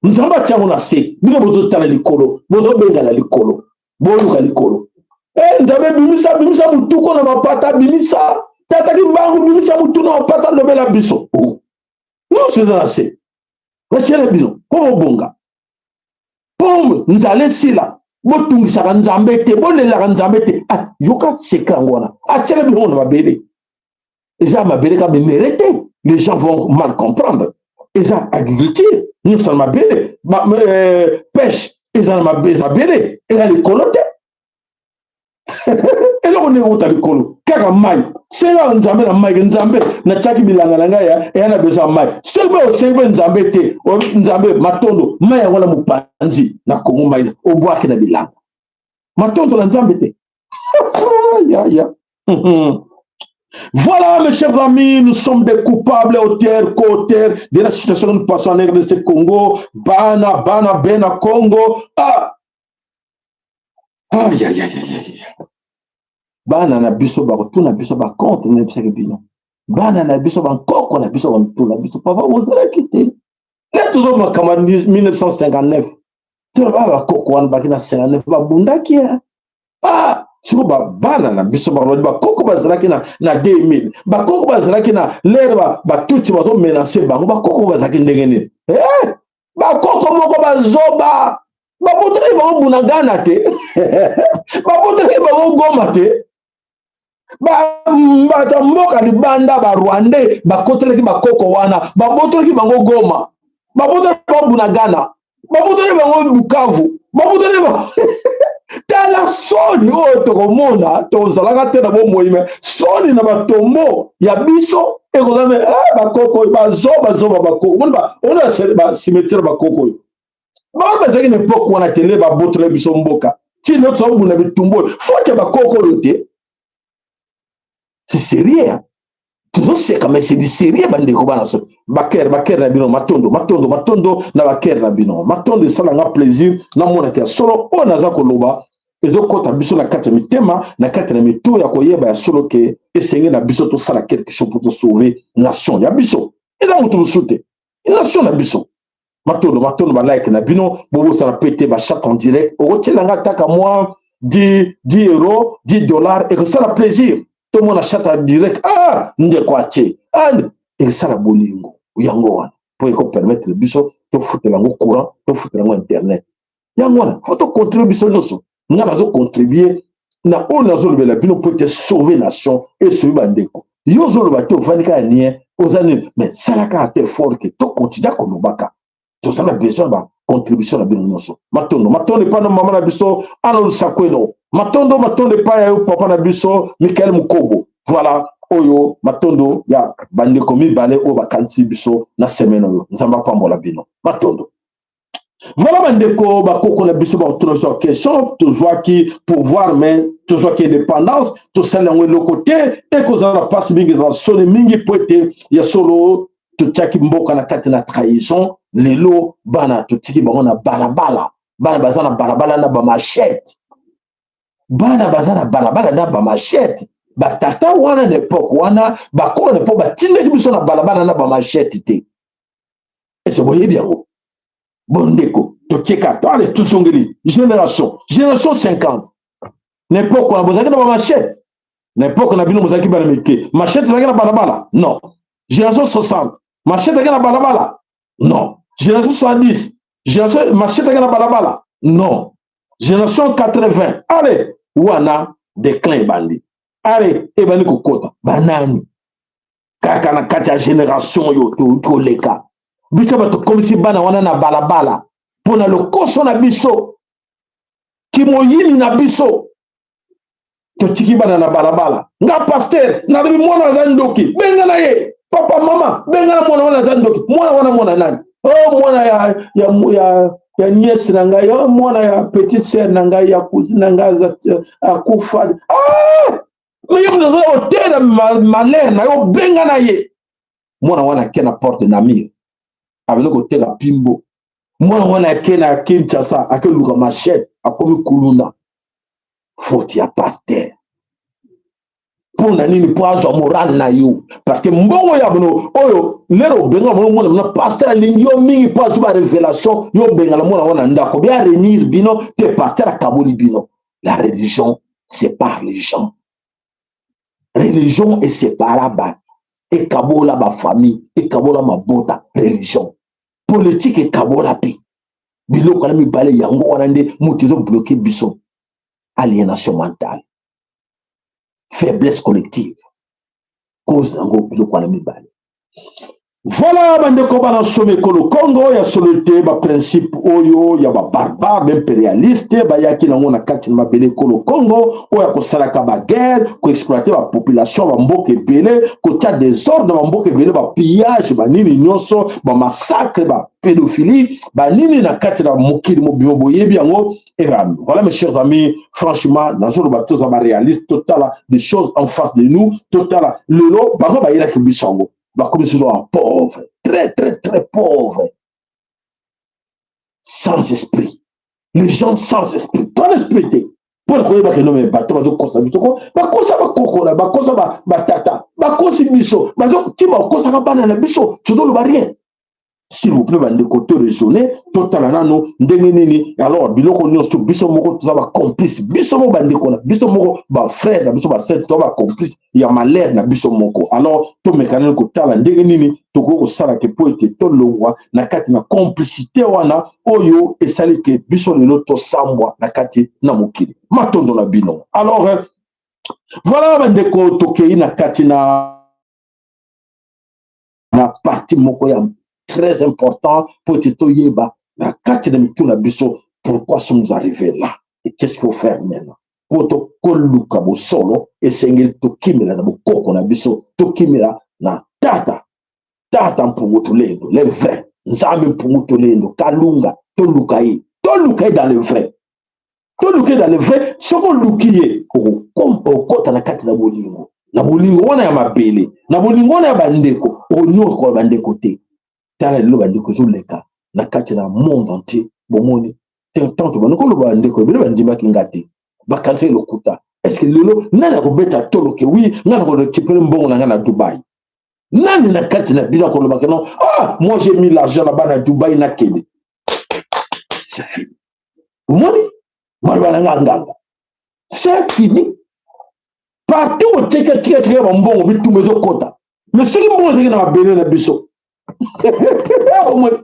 Nzambe atia yango na se, bino bozotala likolo, bozobengana likolo, boluka likolo. E Nzambe, bimisa, bimisa motuko na mapata, bimisa tataki mbangu, bimisa motu na mapata, lobela biso. Oh. Nyonso eza na se, batiele bino mpo bobonga, mpo nzala esila. Botungisaka Nzambe te, bolelaka Nzambe te. Ah, yoka secret yango wana, atiele bino na mabele. Eza mabele ka minerais te, les gens vont mal comprendre. Eza agriculture nyonso na mabele, pêche eza na mabele, eza likolo te. Eloko ndenge euta likolo kaka mai. Senga Nzambe na mai. Nzambe, natiaki bilanga na ngai, eya na besoin ya mai. Soki mpe osengi mpe Nzambe te, Nzambe matondo, mai yango na mopanzi na Kongo, mai obwaki na bilanga, matondo na Nzambe te. Ya ya. Voilà, mes chers amis, nous sommes des coupables, auteurs, co-auteurs de la situation que nous passons en RDC Congo. Bana, bana, bena, Congo. Ah! Aïe, aïe, aïe, aïe, aïe. Bana na biso bakotuna biso bacompte, nayebisaki bino. Bana na biso, bankoko na biso bakotuna biso: papa, bozalaki te. Le tozo makambo 1959, toloba bakoko wana baki na 59, babundaki. Ah, siko bana na biso bakolobi bakoko bazalaki na 2000, bakoko bazalaki na lere batutsi bazomenacer bango, bakoko bazalaki ndenge nini? Eh, bakoko moko bazoba, babotaki bango Bunagana te, babotaki bango Goma te. Bato ya mboka libanda, Barwandais, bakotelaki bakoko wana, babotolaki bango Goma, babotolaki bango Bunagana, babotolaki bango Bukavu, babotolaki bango. Tala soni oyo tokomona, tozalaka te na bomoi, me soni na batombo ya biso ekozala. Me eh, bakoko bazoba zoba, bakoko ona bacimetière, bakoko oyo bango bazalaki na époque wana te, nde babotola biso mboka. Ntina tozobunda bitumbu oyo, faute ya bakoko oyo te. C'est sérieux, tozoseka, mais c'est du sérieux. Bandeko, bana so bakere, bakere na bino, matondo, matondo, matondo na bakere na bino, matondo. Esalanga plaisir namonaki ya solo oyo naza koloba ezokɔta biso na kati ya mitema, na kati na mito ya koyeba ya solo ke esenge na biso tosala quelque chose pour tosauver nation ya biso. Eza moto mosusu te, nation na biso. Matondo, matondo, balike na bino. Bobosana pe te bachat en direct, okotielanga ataka mwa 10 €, 10 $, ekosala plaisir. Tomona chat en direct. Ah, ndeko atie, ah, ekosala bolingo yango wana mpo ekopermettre biso tofutela yango courant, tofutela yango internet. Yango wana faut tocontribue biso nyonso. Nga nazocontribue na oyo nazolobela bino mpo ete sauve nation, esauve bandeko. Yo ozoloba te, ovandi kaka nie, oza nini? Mais salaka ata effort ke tokontinue kolobaka. Toza na besoin ya bacontribution na bino nyonso. Matondo, matondo epai na mama na biso Ana Lusakweno. Matondo, matondo epai ya yo papa na biso Mikael Mukobo. Voilà, oyo matondo ya bandeko mibale oyo bakanisi biso na semaine oyo. Nzambe apambola bino. Matondo. Voilà bandeko, bakoko na biso bakotuna biso question. Tozwaki pouvoir, mais tozwaki indépendance, tosali yango eloko te. Ekozala na mpasi mingi, ezala soni mingi, mpo ete ya solo totiaki mboka na kati na trahison. Lelo bana totiki bango na balabala, bana baza na balabala na bamachete, bana baza na balabala na bamachete. Batata wana na epoke wana, bakolo na epoke, batindaki biso na balabala na bamachete te. Ese boyebi yango, bondeko? Totieka to ale, tozongeli génération 50. Na epoke wana bozalaki na bamachete? Na epoke na bino bozalaki bana mike, machete ezalaki na balabala? Non. Génération 60, machete ezalaki na balabala? Non. Génération 70, génération, machete ezalaki na balabala? Non. Génération 80, ale wana déclin ebandi, ale ebandi kokota. Banani kaka na kati ya génération oyo toleka biso, bato tokomisi bana wana na balabala mpo na lokoso na biso, kimoyini na biso, totiki bana na balabala. Nga pasteur nalobi, mwana aza ndoki, benga na ye. Papa, mama, benga na mwana wana, aza ndoki. Mwana wana, mwana nani? Oh, mwana ya nièce na ngai, oh, mwana ya petite sœur na ngai, ya cousine na ngai, akufa. Ah! Mais yo moto aza otela malheur na yo, benga na ye. Mwana wana ake na porte Namur, abandi koteka pimbo. Mwana wana ake na Kinshasa, ake luka machete, akomi kuluna. Faute ya pasteur mpo na nini? Mpo azwa morale na yo, parce que mbongo ya bono oyo lero obenga bono mwana mona, pasteur alingi yo mingi mpo azwi barévélation. Yo obengana mwana wana ndako, bia réunir bino te, pasteur akaboli bino. La religion sépare les gens, religion esepara bato, ekabola bafamille, ekabola mabota. Religion, politique ekabola mpe biloko wana mibale. Yango wana nde moto ezobloquer biso: aliénation mentale, faiblesse collective. Cause yango biloko wana mibale. Voilà bandeko bana somi ekolo Congo, ya solo ete baprincipe oyo ya babarbare, baimpérialiste bayaki nango na kati na mabele ekolo Congo, oyo ya kosalaka baguerre, koexploiter bapopulation, bamboka ebele, kotia désordre na bamboka ebele, bapillage, banini nyonso, bamassacre, bapédophilie, banini na kati na mokili mobima, boyebi yango. Voilà, mes chers amis, franchement nazoloba, toza baréaliste, totala des choses en face de nous. Totala lelo bango bayelaki biso yango, bakomi souvent pauvre, très très très pauvre, sans esprit, les gens sans esprit. Ton esprit te mpona koyeba ke nome bato bazokosa biso ko bakosa bakokola, bakosa batata, bakosi biso, ti bakosaka bana na biso, tozoloba rien. S'il vous plaît bandeko, to raisonner, totala nano ndenge nini. Alors biloko nyonso, biso moko toza bacomplice, biso moko bandeko na biso moko, bafrère na biso, basœur, toza bacomplice ya malheur na biso moko. Alors tomeka nani kotala ndenge nini tokoki kosala ke mpo ete tolongwa na kati na complicité wana oyo esali ke biso lelo tosambwa na kati na mokili. Matondo na bino. Alors voilà bandeko, tokei na kati na partie moko ya très important mpo ete toyeba na kati na mitu na biso pourquoi sommes arrivés là et qu'est-ce qu'il faut faire maintenant. Mpo tokoluka bosolo, esengeli tokimela na bokoko na biso, tokimela na tata, tata Mpungu Tulendo, le vrai Nzambe Mpungu Tulendo Kalunga. Toluka ye, toluka ye dans le vrai, toluka ye dans le vrai. Soki oluki ye, okota na kati na bolingo, na bolingo wana ya mabele, na bolingo wana ya bandeko, okonyokola bandeko te. Tala lelo bandeko ezoleka na kati na monde entier. Bomoni tant tobandi koloba, bandeko ebele bandimaki nga te, bakanisi lokuta. Est-ce lelo nani akobeta toloke wi ngai nakorécupérer mbongo na ngai na Dubai? Nani na kati na bino akolobaka: non, ah, moi j'ai mis l'argent là-bas na Dubai, nakende, c'est fini? Omoni maloba na nga nganga, c'est fini. Partout otika tika tika bambongo, bitumba ezokota. Mais soki mbongo ezalaki na mabele na biso, omoni,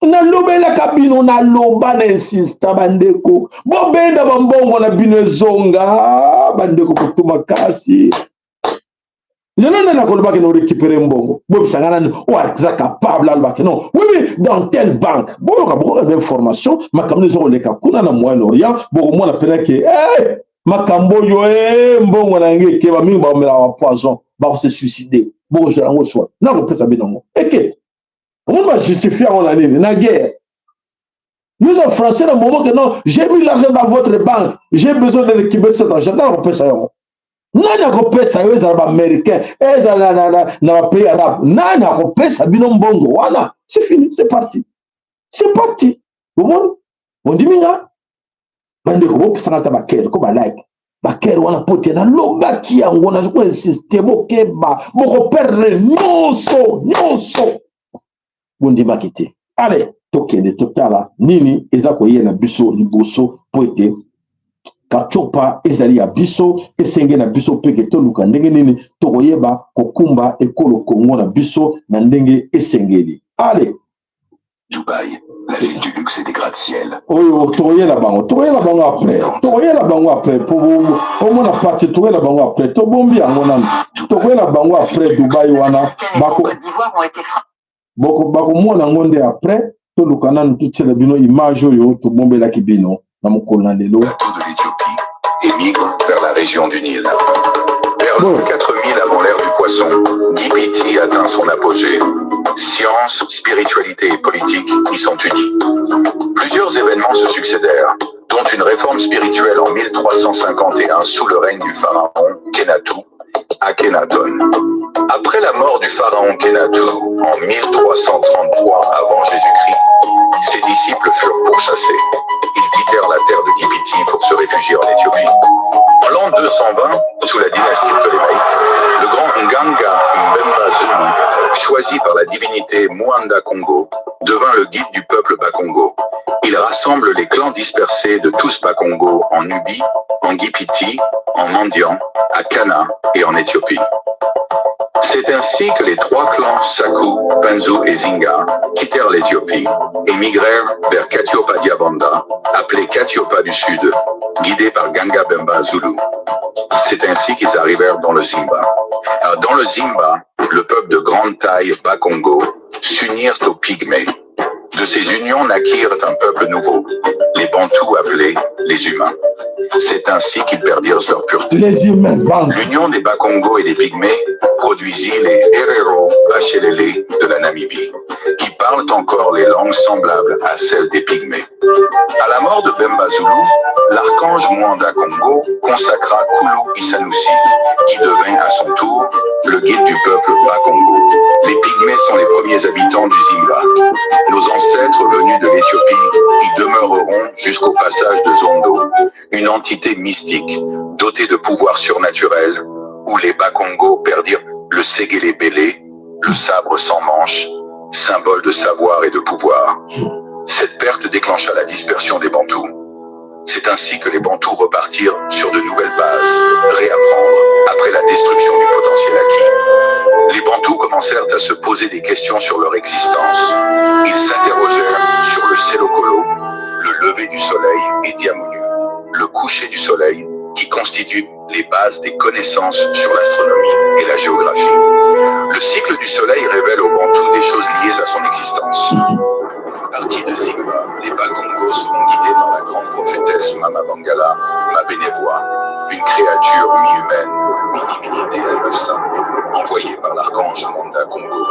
nalobelaka bino, naloba na insista, bandeko, bobenda bambongo na bino ezonga. Bandeko, kotu makasi lelo nde nakolobaki na orécupérer mbongo. Boyebisanga nani oyo aza capable alobaki non, oui, dans telle banque. Boyoka, bokoka information, makambo eza koleka kuna na Moyen Orient. Bokomona mpena ke hey, makambo oyo e mbongo na yango ekeba mingi, bakomelaka bapoison, bakose suicider. Bokozwa yango swa, nakopesa bino yango ekete. Omoni, bajustifier yango na nini? Na guerre. Nous en français na moment que non, j'ai mis l'argent dans votre banque, j'ai besoin de récupérer cet argent. Nani akopesa yango? Nani akopesa yo? Ezala baaméricain, ezala na bapays arabe, nani akopesa bino mbongo wana? C'est fini, c'est parti, c'est parti. Bomoni, bondimi nga, bandeko, bopesanga ata bacœur ko balike, bacœur wana, po te nalobaki yango, nazo koinsiste, bokeba, bokoperdre nyonso nyonso. Bondimaki te. Ale, tokende totala nini eza koyela biso liboso, mpo ete Katiopa ezali ya biso. Esenge na biso mpeke toluka ndenge nini tokoyeba kokumba ekolo Kongo na biso na ndenge esengeli. Ale. Dubaï, la ville du luxe et des gratte-ciel. Oyo tokoyela bango, tokoyela bango après, tokoyela bango après, po omona parti. Tokoyela bango après, tobombi yango nanu, tokoyela bango après. Dubai wana bakomona yango nde après. Toluka nanu totiela bino image oyo tobombelaki bino na mokolo na lelo. De l'Éthiopie et migre vers la région du Nil. Vers l'an 4000 avant l'ère du poisson, Gipiti atteint son apogée. Science, spiritualité et politique y sont unies. Plusieurs événements se succédèrent, dont une réforme spirituelle en 1351 sous le règne du pharaon Kenatou, Akhenaton. Après la mort du pharaon Kenatou en 1333 avant Jésus-Christ, ses disciples furent pourchassés. Ils quittèrent la terre de Gipiti pour se réfugier en Éthiopie. En l'an 220, sous la dynastie ptolémaïque, le grand Nganga Mbemba Zulu, choisi par la divinité Muanda Congo, devint le guide du peuple Bakongo. Il rassemble les clans dispersés de tous Bakongo en Nubie, en Gipiti, en Mandian, à Cana et en Éthiopie. C'est ainsi que les trois clans Saku, Panzu et Zinga quittèrent l'Éthiopie et migrèrent vers Katiopa Diabanda, appelé Katiopa du Sud, guidés par Ganga Bemba Zulu. C'est ainsi qu'ils arrivèrent dans le Zimba. Dans le Zimba, le peuple de grande taille Bakongo s'unirent aux Pygmées. De ces unions naquirent un peuple nouveau, les Bantous appelés les humains. C'est ainsi qu'ils perdirent leur pureté. Les humains, bande. L'union des Bakongo et des Pygmées produisit les Herero Bachelele de la Namibie, qui parlent encore les langues semblables à celles des Pygmées. À la mort de Bemba Zulu, l'archange Mwanda Congo consacra Kulu Isanusi, qui devint à son tour le guide du peuple Bakongo. Les Pygmées sont les premiers habitants du Zimba. Nos ancêtres venus de l'Éthiopie y demeureront jusqu'au passage de Zondo, une entité mystique dotée de pouvoirs surnaturels, où les Bakongo perdirent le Séguélé-Bélé, le sabre sans manche, symbole de savoir et de pouvoir. Cette perte déclencha la dispersion des Bantous. C'est ainsi que les Bantous repartirent sur de nouvelles bases, réapprendre après la destruction du potentiel acquis. Les Bantous commencèrent à se poser des questions sur leur existence. Ils s'interrogèrent sur le Selokolo, le lever du soleil, et Diamonu, le coucher du soleil, qui constituent les bases des connaissances sur l'astronomie et la géographie. Le cycle du soleil révèle aux Bantous des choses liées à son existence. Partis de Zimba, les Bakongo seront guidés par la grande prophétesse Mama Bangala, Mabenevoa, une créature mi-humaine, mi-divinité à neuf seins, envoyée par l'archange Manda Congo.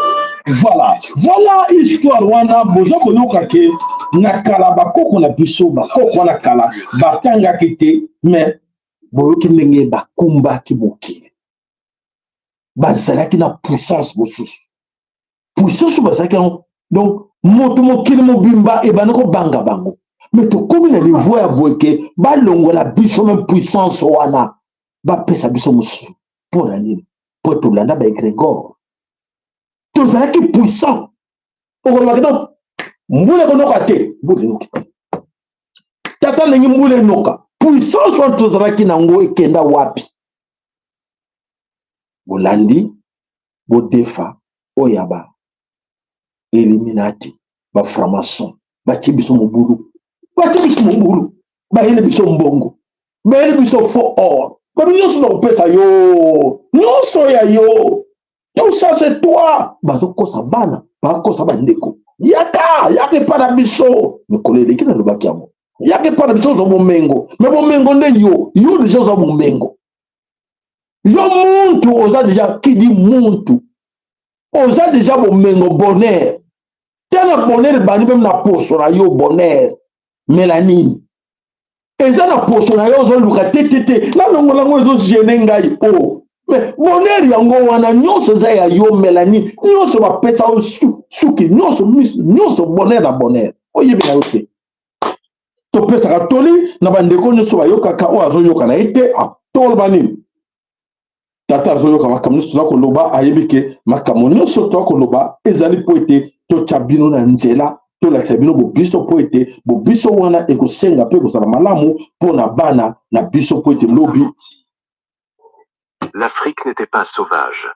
Voilà, voilà histoire wana. Boza koyoka ke na kala, bakoko na biso, bakoko wana kala batangaki te, mais boyoki ndenge bakumbaki mokili. Bazalaki na puissance mosusu, puissance oyo bazalaki yango. Donc moto, mokili mobimba ebandi kobanga bango. Mais tokomi na niveau ya boye ke balongola biso même puissance wana, bapesa biso mosusu. Mpo na nini? Mpo tolanda baégrégore. Tozalaki puissant. Okolobaki donc mbula ekonoka te, mbula enoki te. Tata, ndenge mbula enoka, puissance wana tozalaki nango ekenda wapi? Bolandi, bodefa oyo ya ba Illuminati, bafranc-maçon, batie biso mobulu, batie biso mobulu. Bayeli biso mbongo, bayeli biso faux or, babi nyonso na kopesa yo, nyonso ya yo, tout ça c'est toi. Bazokosa bana, bakosa bandeko. Yaka, yaka epa na biso. Mikolo eleki nalobaki yango, yaka epa na biso, ozwa bomengo. Mais bomengo nde yo, yo déjà ozwa bomengo. Yo muntu oza déjà kidi, muntu oza déjà bomengo, bonheur. Tala, bonheur ebandi même na poso na yo, bonheur. Melanine eza na poso na yo, ozoluka te te te, nalongola yango, ezogene ngai o oh. Mais bonheur yango wana nyonso eza ya yo. Melanine nyonso bapesa yo, suki nyonso, miso nyonso, bonheur na bonheur, oyebi na yo te. Topesaka toli na bandeko nyonso bayokaka, oyo azoyoka na ye te, toloba nini? Tata azoyoka makambo nyonso toza koloba, ayebi ke makambo nyonso toza koloba ezali mpo ete totya bino na nzela, tolakisa bino bobiso, mpo ete bobiso wana ekosenga mpe ekozala malamu mpo na bana na biso, mpo ete lobi. L'Afrique n'était pas sauvage.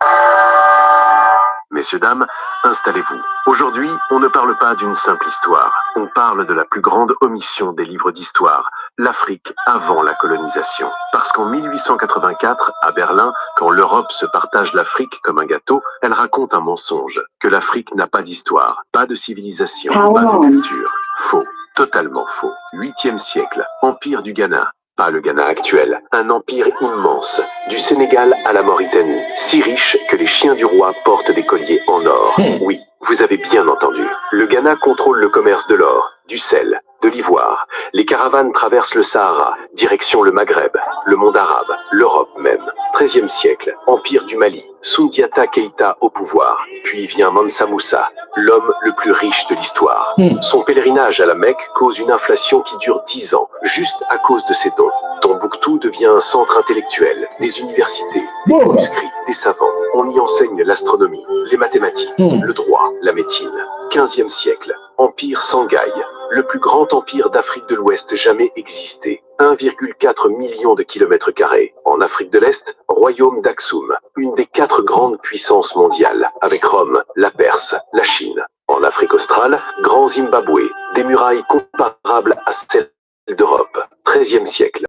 Messieurs, dames, installez-vous. Aujourd'hui, on ne parle pas d'une simple histoire. On parle de la plus grande omission des livres d'histoire, l'Afrique avant la colonisation. Parce qu'en 1884, à Berlin, quand l'Europe se partage l'Afrique comme un gâteau, elle raconte un mensonge, que l'Afrique n'a pas d'histoire, pas de civilisation, pas de culture. Faux. Totalement faux. 8e siècle, Empire du Ghana. Pas le Ghana actuel, un empire immense, du Sénégal à la Mauritanie, si riche que les chiens du roi portent des colliers en or. Oui, vous avez bien entendu. Le Ghana contrôle le commerce de l'or, du sel, de l'ivoire. Les caravanes traversent le Sahara, direction le Maghreb, le monde arabe, l'Europe même. 13e siècle, empire du Mali, Sundiata Keïta au pouvoir. Puis vient Mansa Moussa, l'homme le plus riche de l'histoire. Son pèlerinage à la Mecque cause une inflation qui dure 10 ans, juste à cause de ses dons. Tombouctou devient un centre intellectuel, des universités, des manuscrits, des savants. On y enseigne l'astronomie, les mathématiques, le droit, la médecine. 15e siècle, Empire Sanghaï, le plus grand empire d'Afrique de l'Ouest jamais existé. 1,4 million de kilomètres carrés. En Afrique de l'Est, royaume d'Axoum, une des 4 grandes puissances mondiales, avec Rome, la Perse, la Chine. En Afrique australe, Grand Zimbabwe, des murailles comparables à celles d'Europe, 13e siècle.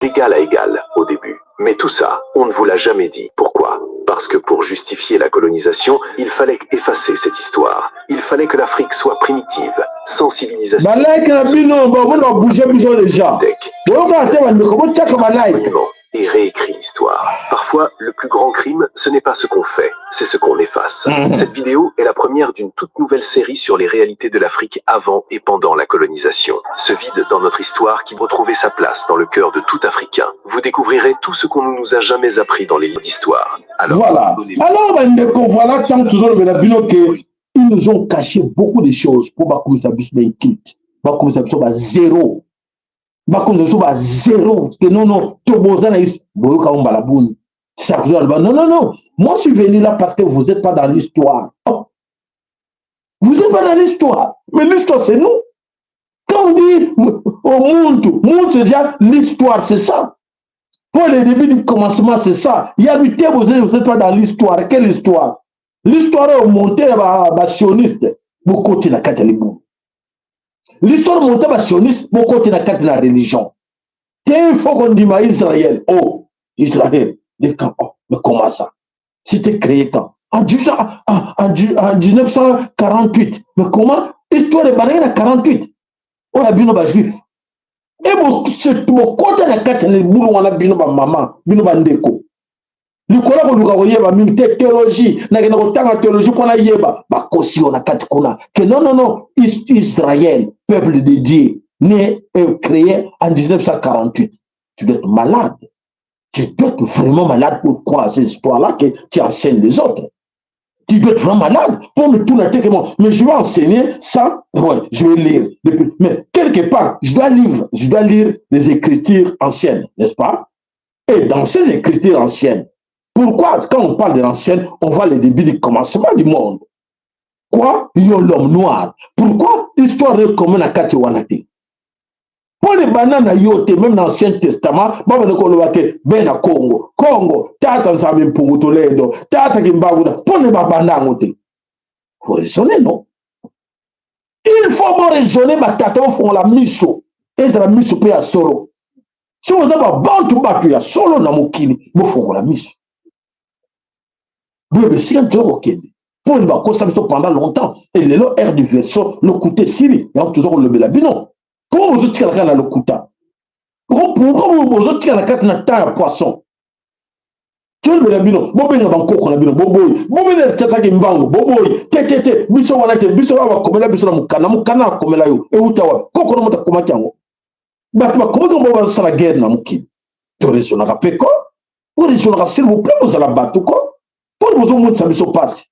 Égal à égal au début. Mais tout ça, on ne vous l'a jamais dit. Pourquoi? Parce que pour justifier la colonisation, il fallait effacer cette histoire. Il fallait que l'Afrique soit primitive, sans civilisation. Balike na bino, bomona babouge biso déjà. Tech, Boyokaka te, bandeko, botiaka balike. monument et réécrit l'histoire. Parfois, le plus grand crime, ce n'est pas ce qu'on fait, c'est ce qu'on efface. Cette vidéo est la première d'une toute nouvelle série sur les réalités de l'Afrique avant et pendant la colonisation. Ce vide dans notre histoire qui retrouvait sa place dans le cœur de tout Africain. Vous découvrirez tout ce qu'on ne nous a jamais appris dans les livres d'histoire. Alors, Voilà. abonnez-vous. Alors bandeko, voilà, tant tozolobela bino ke ils nous ont caché beaucoup de choses mpo bakomisa biso bainculte, bakomisa biso ba zéro, bakomisa biso ba zéro, ke non non, to boza na boyoka ngo mbala boni. Chaque jour aloba: "Non, non, non, moi je suis venu là parce que vous êtes pas dans l'histoire." Oh. Vous êtes pas dans l'histoire, mais l'histoire, c'est nous. Quand on dit au monde monde, c'est déjà l'histoire, c'est ça. Pour le début du commencement, c'est ça. Il y a du thé, vous êtes pas dans l'histoire. Quelle histoire? L'histoire est montée basioniste, bokoti na kati ya libulu. L'histoire montée basioniste, bokoti na kati na religion te. Il faut kondima Israël. Oh, Israël de quand? Oh, mais comment ça? C'était créé quand? En 1948. Mais comment? Histoire ebandaki na 48 oyo ya bino bajuif. E bokota na kati ya libulu wana, bino bamama, bino bandeko, likolo ya koluka koyeba mingi te, théologie, nakenda kotanga théologie mpo nayeba. Bakosi yo na kati kuna ke non, non, non, Israël, peuple de Dieu, né et créé en 1948. Tu dois être malade, tu dois être vraiment malade pour croire à ces histoires-là que tu enseignes les autres. Tu dois être vraiment malade pour me tourner la tête. Mais je vais enseigner ça, ouais, je vais lire. Mais quelque part, je dois lire les écritures anciennes, n'est-ce pas? Et dans ces écritures anciennes, pourquoi quand on parle de l'ancienne, on voit le début du commencement du monde? Quoi? Yo l'homme noir. Pourquoi l'histoire est comme na kati wana te? Mpo na banda na yo te, même na Ancien Testament, babanda koloba te bena Congo, Congo, tata Nzambe Mpungu Tolendo, tata Kimbangu, mpo na babanda yango te. Faut raisonner, non? Il faut boraisonner, batata, bofongola miso, ezala miso mpe ya solo. Soki oza babantu, bato ya solo na mokili, bofongola miso, boyeba esika toza kokende. Mpo bakosa biso pendant longtemps et lelo ère du Verseau, lokuta esili. Yango toza kolobela bino. Comment bozotikala kaka na lokuta? Pourquoi bozotikala kati na temps ya poisson? Tolobela bino, bobenga bankoko na bino, boboyi. Bobenga tata Kimbangu, boboyi. Te te te, biso wana te, biso wana bakomela biso na mokanda, mokanda akomela yo. Euta wapi? Koko na moto akomaki yango. Bato bakomaki yango bazosala guerre na mokili. Toresonaka mpe ko. Boresonaka s'il vous plaît, bozala bato ko. Mpo bozomonisa biso mpasi.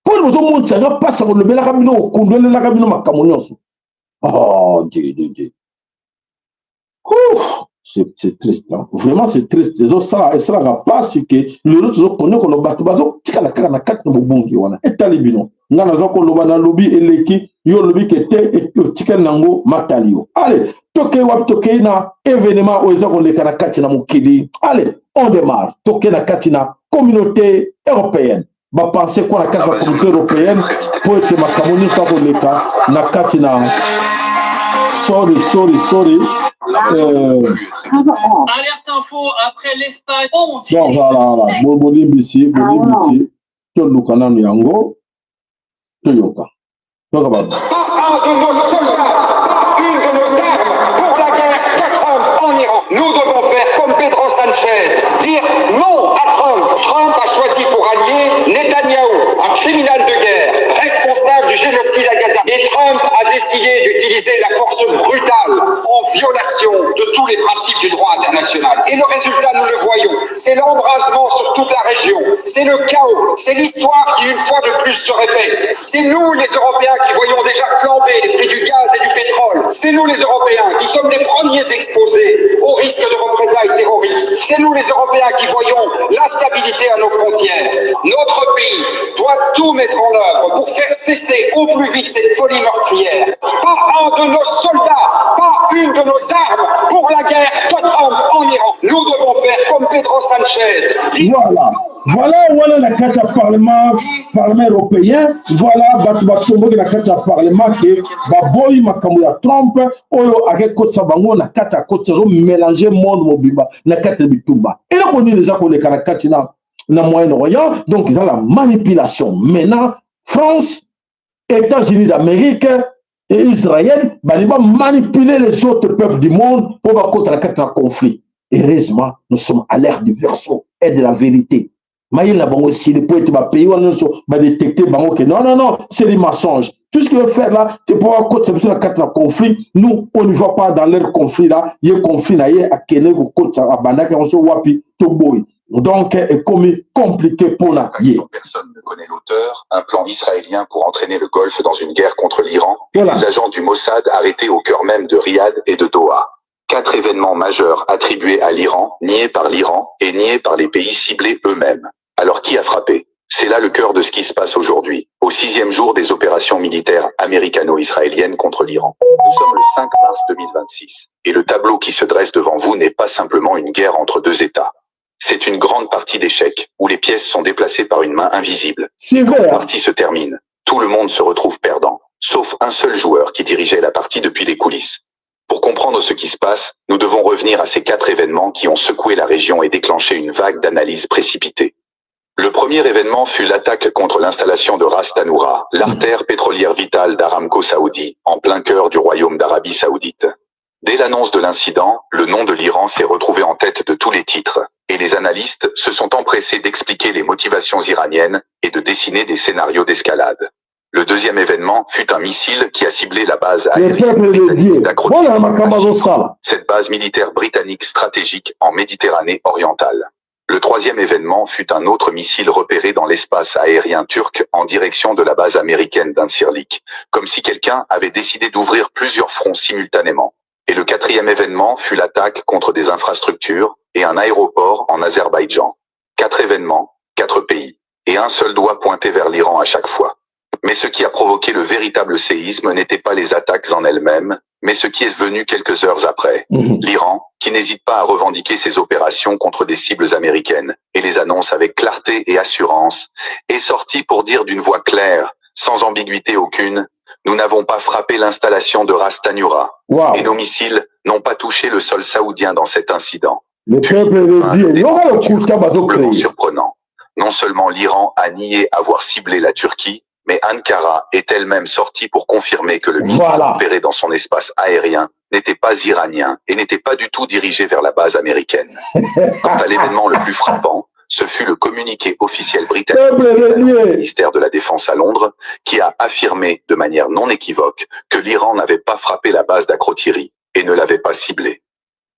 Mpo bozomonisa nga mpasi ya kolobelaka bino, kokundolelaka bino makambo nyonso. Oh, Dieu, Dieu, Dieu. C'est triste, hein? Vraiment c'est triste. Ezosala, esalaka mpasi ke lelo tozokone koloba, bato bazotikala kaka na kati na bobungi wana. Etali bino, ngai naza koloba, nalobi eleki yo, olobi ke te, otikali nango, matali yo. Ale, tokei wapi? Tokei na événement oyo eza koleka na kati na mokili. Ale, on démarre. Tokei na kati na Communauté européenne. Bapense kwa na kati na Communauté européenne mpo ete makambo nyonso akoleka na kati na, sorry, sorry, sorry. Alerte info après l'Espagne. Bon, voilà, voilà. Bolimbisi, bolimbisi. Toluka nanu yango, toyoka, toyoka ba Pas un de nos soldats, une de nos armes pour la guerre de Trump en Iran. Nous devons faire comme Pedro Sanchez, dire non à Trump. Trump a choisi pour allié Netanyahou, un criminel de guerre, responsable du génocide à Gaza. Et Trump a décidé d'utiliser la force brutale en violation de tous les principes du droit international. Et le résultat, nous le voyons, c'est l'embrasement sur toute la région, c'est le chaos, c'est l'histoire qui une fois de plus se répète. C'est nous, les Européens, qui voyons déjà flamber les prix du gaz et du pétrole. C'est nous, les Européens, qui sommes les premiers exposés au risque de représailles terroristes. C'est nous, les Européens, qui voyons l'instabilité à nos frontières. Notre pays doit tout mettre en œuvre pour faire cesser au plus vite cette folie meurtrière. Pas un de nos soldats, pas une de nos armes pour la guerre de Trump en Iran. Nous devons faire comme Pedro Sanchez. Dire Voilà, voilà, wana na kati ya parlement européen. Voilà, bato batomboki na kati ya parlement ke baboyi makambo ya Trump oyo akekotisa bango na kati ya kotisa, azomélange monde mobimba na kati ya bitumba. Eloko nini eza koleka na kati na Moyen-Orient? Donc eza la manipulation. Maintenant France, États-Unis d'Amérique et Israël balingi bamanipuler les autres peuples du monde mpo bakota na kati na conflit. Heureusement, nous sommes à l'ère du Verseau et de la vérité. Mayele na bango esili mpo ete bapays wana nyonso badétecte bango ke non, non, non, c'est des mensonges. Tout ce qu'ils veulent faire là, c'est pour akotisa biso na kati na conflit. Nous, on ne va pas dans leur conflit là. Ye conflit na ye akende kokotisa, abandaki yango so wapi, toboyi. Donc ekomi compliqué mpona ye. Personne ne connaît l'auteur, un plan israélien pour entraîner le Golfe dans une guerre contre l'Iran et Voilà. les agents du Mossad arrêtés au cœur même de Riyad et de Doha. Quatre événements majeurs attribués à l'Iran, niés par l'Iran et niés par les pays ciblés eux-mêmes. Alors qui a frappé? C'est là le cœur de ce qui se passe aujourd'hui, au sixième jour des opérations militaires américano-israéliennes contre l'Iran. Nous sommes le 5 mars 2026, et le tableau qui se dresse devant vous n'est pas simplement une guerre entre deux États. C'est une grande partie d'échecs, où les pièces sont déplacées par une main invisible. C'est Quand vrai, la hein? partie se termine, tout le monde se retrouve perdant, sauf un seul joueur qui dirigeait la partie depuis les coulisses. Pour comprendre ce qui se passe, nous devons revenir à ces quatre événements qui ont secoué la région et déclenché une vague d'analyses précipitées. Le premier événement fut l'attaque contre l'installation de Ras Tanoura, l'artère pétrolière vitale d'Aramco Saoudi, en plein cœur du royaume d'Arabie Saoudite. Dès l'annonce de l'incident, le nom de l'Iran s'est retrouvé en tête de tous les titres, et les analystes se sont empressés d'expliquer les motivations iraniennes et de dessiner des scénarios d'escalade. Le deuxième événement fut un missile qui a ciblé la base Le aérienne peuple de britannique Dieu, d'Akrotiri voilà makambo à Chypre, azosala. cette base militaire britannique stratégique en Méditerranée orientale. Le troisième événement fut un autre missile repéré dans l'espace aérien turc en direction de la base américaine d'Incirlik, comme si quelqu'un avait décidé d'ouvrir plusieurs fronts simultanément. Et le quatrième événement fut l'attaque contre des infrastructures et un aéroport en Azerbaïdjan. Quatre événements, quatre pays, et un seul doigt pointé vers l'Iran à chaque fois. Mais ce qui a provoqué le véritable séisme n'était pas les attaques en elles-mêmes, mais ce qui est venu quelques heures après. L'Iran, qui n'hésite pas à revendiquer ses opérations contre des cibles américaines, et les annonce avec clarté et assurance, est sorti pour dire d'une voix claire, sans ambiguïté aucune, nous n'avons pas frappé l'installation de Ras Tanura, et nos missiles n'ont pas touché le sol saoudien dans cet incident. Le Puis, peuple de un Dieu, événement yoka turc lokuta doublement bazocréer. surprenant. Non seulement l'Iran a nié avoir ciblé la Turquie, mais Ankara est elle-même sortie pour confirmer que le missile Voilà. opéré dans son espace aérien n'était pas iranien et n'était pas du tout dirigé vers la base américaine. Quant à l'événement le plus frappant, Ce fut le communiqué officiel britannique du ministère de la Défense à Londres qui a affirmé de manière non équivoque que l'Iran n'avait pas frappé la base d'Akrotiri et ne l'avait pas ciblée.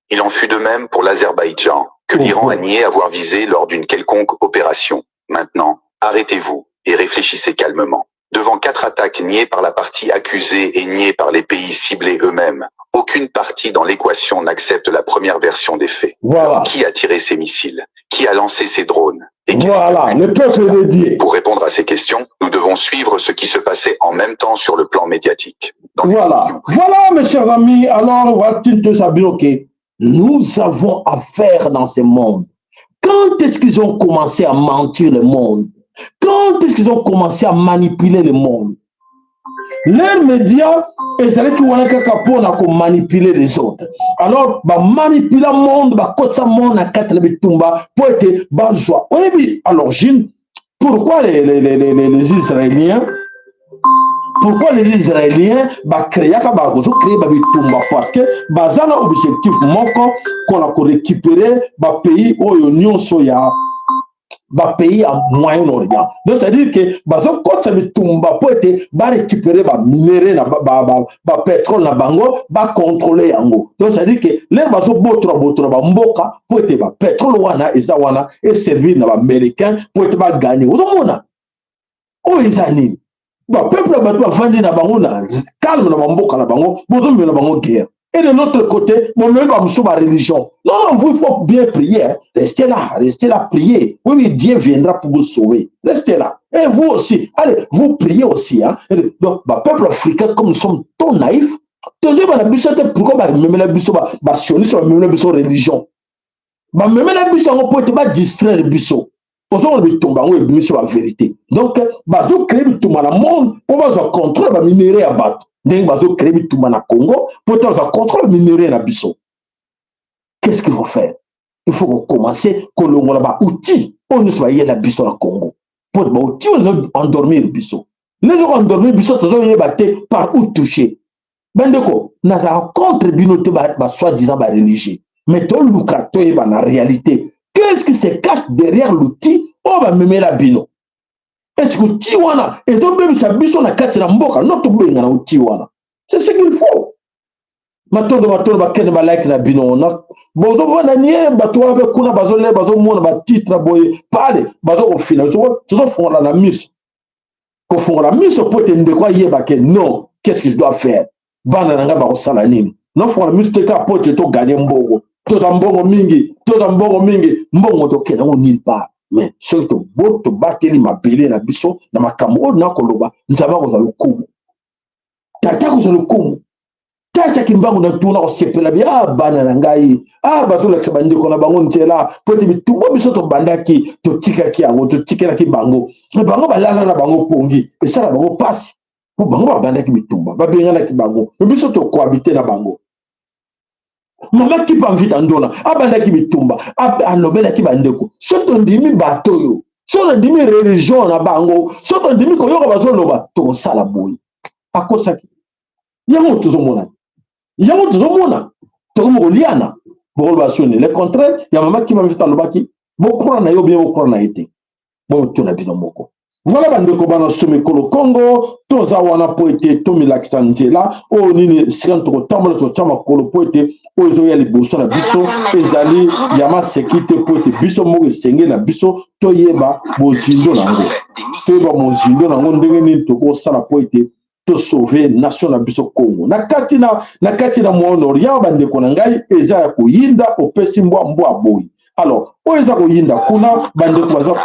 Il en fut de même pour l'Azerbaïdjan, que l'Iran a nié avoir visé lors d'une quelconque opération. Maintenant, arrêtez-vous et réfléchissez calmement. Devant quatre attaques niées par la partie accusée et niées par les pays ciblés eux-mêmes, aucune partie dans l'équation n'accepte la première version des faits. Voilà. Qui a tiré ces missiles? Qui a lancé ces drones? Et Voilà, le peuple dédié. Pour répondre à ces questions, nous devons suivre ce qui se passait en même temps sur le plan médiatique. Dans voilà. Voilà, mes chers amis. Alors, voilà, ok. Nous avons affaire dans ce monde. Quand est-ce qu'ils ont commencé à mentir le monde? Quand est-ce qu'ils ont commencé à manipuler le monde? Leurs médias ezalaki wana kaka mpona komanipuler les autres. Alors bamanipula monde, bakotisa monde na kati na bitumba mpo ete bazwa oyebi à l'origine pourquoi les Israéliens, pourquoi les Israéliens bacréaka, bazocréer babitumba, parce que baza na objectif moko mpona korécupérer bapays oyo nyonso ya bapays ya Moyen-Orient. Donc c'est à dire que bazokotisa bitumba mpo ete barécupérer baminerais na bapétrole na bango, bacontrôle yango. Donc c'est à dire que l'heure bazobotola botola bamboka mpo ete bapétrole wana eza wana eservir na baaméricain mpo ete bagagner. Ozomona oyo eza nini? Bapeuple ya bato bavandi na bango na calme na bamboka na bango, bozomemela bango guerre. Et de l'autre côté, bon, même ma religion. Non, non, vous, il faut bien prier. Hein. Restez là, restez là, priez. Oui, oui, Dieu viendra pour vous sauver. Restez là. Et vous aussi, allez, vous priez aussi. Hein. Donc, bah, peuple africain, comme nous sommes trop naïfs, tozoyeba na biso te pourquoi bamemela biso basioniste, bamemela biso religion, bamemela biso yango mpo ete badistraire biso. Ozomona bitumba yango ebimisi bavérité. Donc bazocréer bitumba na monde mpo bazwa contrôle baminerais ya bato, ndenge bazocréer bitumba na Congo mpo ete bazwa contrôle baminerais na biso. Qu'est-ce qu'il faut faire? Il faut kocommence kolongola baoutil oyo nyonso bayela biso na Congo, mpo baoutil oyo ezo endormir biso. Ndenge endormir biso, tozoyeba te par où toucher. Bandeko, nazala contre bino te, basoi-disant bareligieux, mais toluka toyeba na réalité qu'est-ce qui se cache derrière l'outil oyo bamemela bino. Est-ce que outil wana ezobebisa biso na kati na mboka? No, tobenga na outil wana, c'est ce qu'il faut. Matondo, matondo, bakende balike na bino. Bozovanda nie, bato wana mpe kuna bazole, bazomona batitre boye pale, bazokofina. Tozofongola na miso, kofongola miso mpo ete ndeko ayeba ke non, qu'est-ce que je dois faire? Bana na ngai bakosala nini? Nofongola miso te kaka mpo ete togagner mbongo, toza mbongo mingi, toza mbongo mingi, mbongo tokende yango nulle part. Mais soki tobo tobateli mabele na biso na makambo oyo nakoloba, Nzambe akozwa lokumu, Tata akozwa lokumu, Tata Kimbangu na tuna kosepela bi a bana na ngai a bazolakisa bandeko na bango nzela, po ete bitumba biso tobandaki, totikaki yango, totikelaki bango, bango balala na bango pongi, esala bango mpasi, po bango babandaki bitumba, babenganaki bango, me biso tokohabiter na bango. Mama Kipa Mvita Ndona abandaki bitumba, alobelaki bandeko. Soki tondimi bato oyo, soki tondimi religion na bango, soki tondimi koyoka bazoloba, tokosala boye. Akosaki yango, tozomona yango, tozomona tokomi koliana. Bokoloba soni, le contraire ya mama Kipa Mvita alobaki. Bokroire na ye bien, bokroire na ye te, botuna bino moko. Voilà, bandeko bana so mikolo Kongo, toza wana mpo ete tomilakisa nzela oyo nini esika tokotambola, totya makolo, mpo ete oyo ezoya liboso na biso ezali ya maseki te, mpo ete biso moko esengeli na biso toyeba bozindo nango, toyeba mozindo nango ndenge nini tokosala mpo ete tosauve nation na biso Congo. Na kati na Moyen-Orient, bandeko na ngai, eza ya koyinda. Opesi mbwa, mbwa boyi. Alors oyo eza koyinda kuna, bandeko baza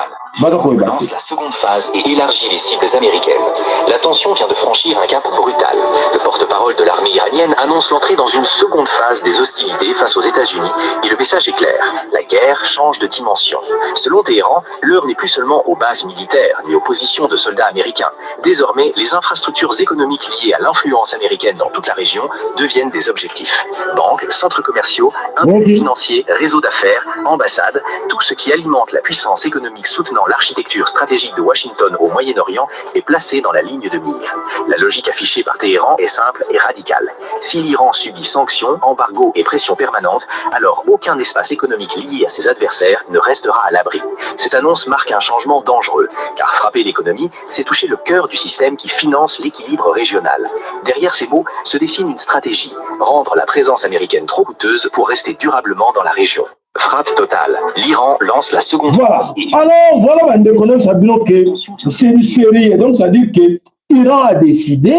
Lance la seconde phase et élargit les cibles américaines. La tension vient de franchir un cap brutal. Le porte-parole de l'armée iranienne annonce l'entrée dans une seconde phase des hostilités face aux États-Unis. Et le message est clair. La guerre change de dimension. Selon Téhéran, l'heure n'est plus seulement aux bases militaires ni aux positions de soldats américains. Désormais, les infrastructures économiques liées à l'influence américaine dans toute la région deviennent des objectifs. Banques, centres commerciaux, intérêts financiers, réseaux d'affaires, ambassades, tout ce qui alimente la puissance économique soutenant Maintenant, l'architecture stratégique de Washington au Moyen-Orient est placée dans la ligne de mire. La logique affichée par Téhéran est simple et radicale. Si l'Iran subit sanctions, embargo et pression permanente, alors aucun espace économique lié à ses adversaires ne restera à l'abri. Cette annonce marque un changement dangereux, car frapper l'économie, c'est toucher le cœur du système qui finance l'équilibre régional. Derrière ces mots se dessine une stratégie, rendre la présence américaine trop coûteuse pour rester durablement dans la région. Frappe totale. L'Iran lance la seconde Voilà. Alors, voilà, bandeko, ça veut dire que c'est du sérieux. Donc, ça veut dire que Iran a décidé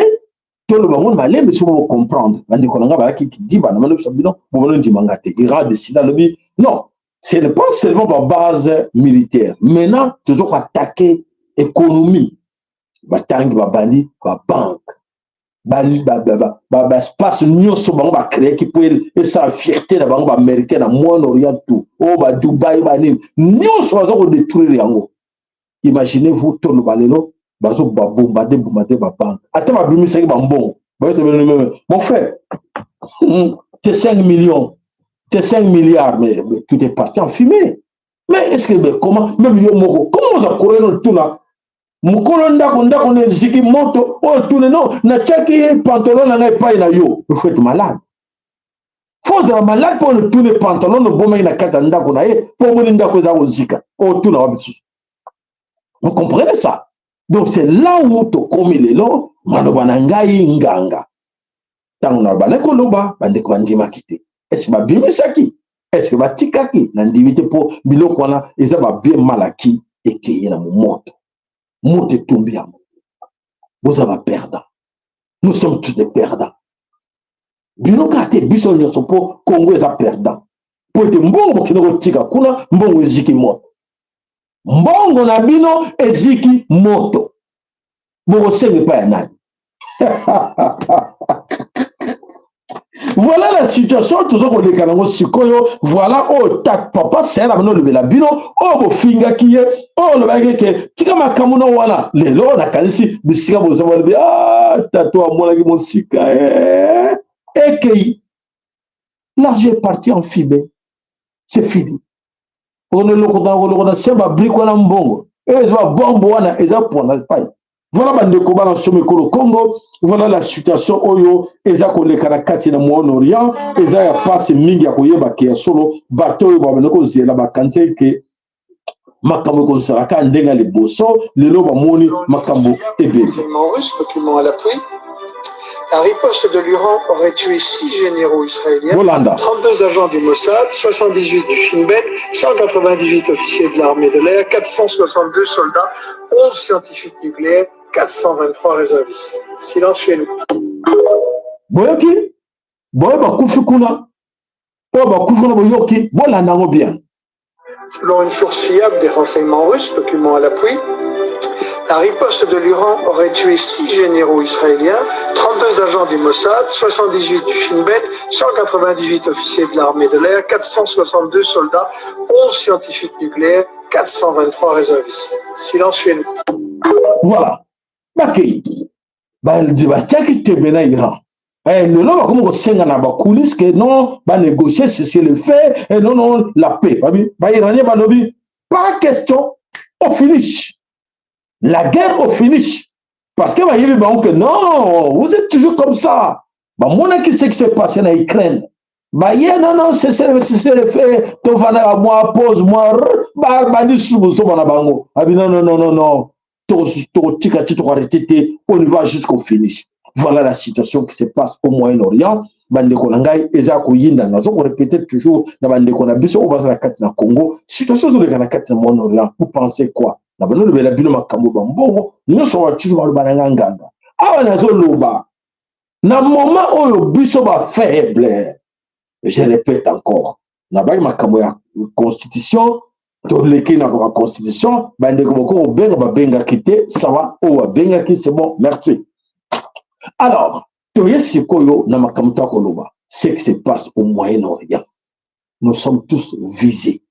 toloba ngo malembe soki bocomprendre. Bandeko na nga bayaki kidiba na bano bino bomona ndimanga te. Iran a décidé, alobi non, ce n'est pas seulement babase militaire, maintenant toza koattaquer économie. Batangi, babandi babanque, baespace nyonso bango bacréaki mpo esala fierté na bango baaméricain na Moyen-Orient, tout oyo badubai, banini nyonso baza kodétruire yango. Imaginez-vous, toloba lelo bazo babombarde bombarde babanque, ata babimisaki bambongo. Mon frère, te 5 millions, te 5 milliards, mais tout est parti en fumée. Mais est ce que, mais comment même yo moko, comment oza korena tuna mokolo ndako, ndako na eziki moto oyo, tune non, natiaki pantalon na ngai epai na yo? Il faut être malade, faut ozala malade mpo otune pantalon obomaki na kati ya ndako na ye, mpo omoni ndako eza kozika, otuna wa bisusu. Vous comprenez ça? Donc c'est là où tokomi lelo. Maloba na ngai nganga, ntango na bandaki koloba, bandeko bandimaki te. Est-ce babimisaki? Est-ce batikaki? Na ndimi te, mpo biloko wana eza babien malaki ekeye na momoto, moto etumbi yango. Boza baperdant, nous sommes tous des perdants. Bino kaka te, biso nyonso, mpo Congo eza perdant, mpo ete mbongo bokende kotika kuna, mbongo eziki moto, mbongo na bino eziki moto. Bokosenga epai ya nani? Voilà la situation toza koleka nango sikoyo. Voilà oyo tak papa Sayala bano olobela bino, oyo bofingaki ye, oyo olobaki ke tika makambo na wana. Lelo nakanisi bisika boza balobi: ah, tato amonaki mosika. Eh, ekei, l'argent est parti en fumée, c'est fini. Okolokota kolokota sia babrique wana, mbongo oyo eza babombo wana eza pona pai. Voilà, bandeko bana somo ekolo Congo, voilà la situation oyo eza koleka na kati na Moyen-Orient. Eza ya pasi mingi ya koyeba ke ya solo bato oyo babanda kozela, bakanisi ke makambo ekozala kaka ndenge ya liboso, lelo bamoni makambo ebele. Document à l'appui. La riposte de l'Iran aurait tué 6 généraux israéliens, Bolanda. 32 agents du Mossad, 78 du Shin Bet, 198 officiers de l'armée de l'air, 462 soldats, 11 scientifiques nucléaires, 423 réservistes. Silence chez nous. Boyoki boyo bakufi kuna, oyo bakufi kuna, boyoki, bolanda yango bien. Selon une source fiable des renseignements russes, document à l'appui, la riposte de l'Iran aurait tué 6 généraux israéliens, 32 agents du Mossad, 78 du Shin Bet, 198 officiers de l'armée de l'air, 462 soldats, 11 scientifiques nucléaires, 423 réservistes. Silence chez nous. Voilà, bakei batiaki tembe na Iran. Lelo bakomi kosenga na bacoulisses ke non, banégocier cessez-le-feu eh, non, non, la paix. Babi bairanien balobi: pas question, au finish la guerre, au finish, parce que bayebi bango que non, vous êtes toujours comme ça. Bamonaki ce qui s'est passé na Ukraine. Baye: non, non, cessez-le-feu, tovandaka mwa pause, mwa bandi susu bozoba na bango. Abi: non, non, non, non, non, tokotika ti tokoarrêter te, on y va jusqu'au finish. Voilà la situation qui se passe au Moyen-Orient. Bandeko na ngai, eza koyinda. Nazo korépéter toujours na bandeko na biso oyo baza na kati na Congo, situation ezoleka na kati na Moyen-Orient, vous pensez quoi? Na bano olobela bino makambo bambongo nyonso batusu baloba na nga nganga awa. Nazoloba na moment oyo biso bafaible. Je répète encore, nabaki makambo ya constitution, toleki na baconstitution. Bandeko boko kobenga, babengaki te, sawa. Oyo babengaki, c'est bon, merci. Alors toye sikoyo na makambo to koloba ce qui se passe au Moyen-Orient. Nous sommes tous visés,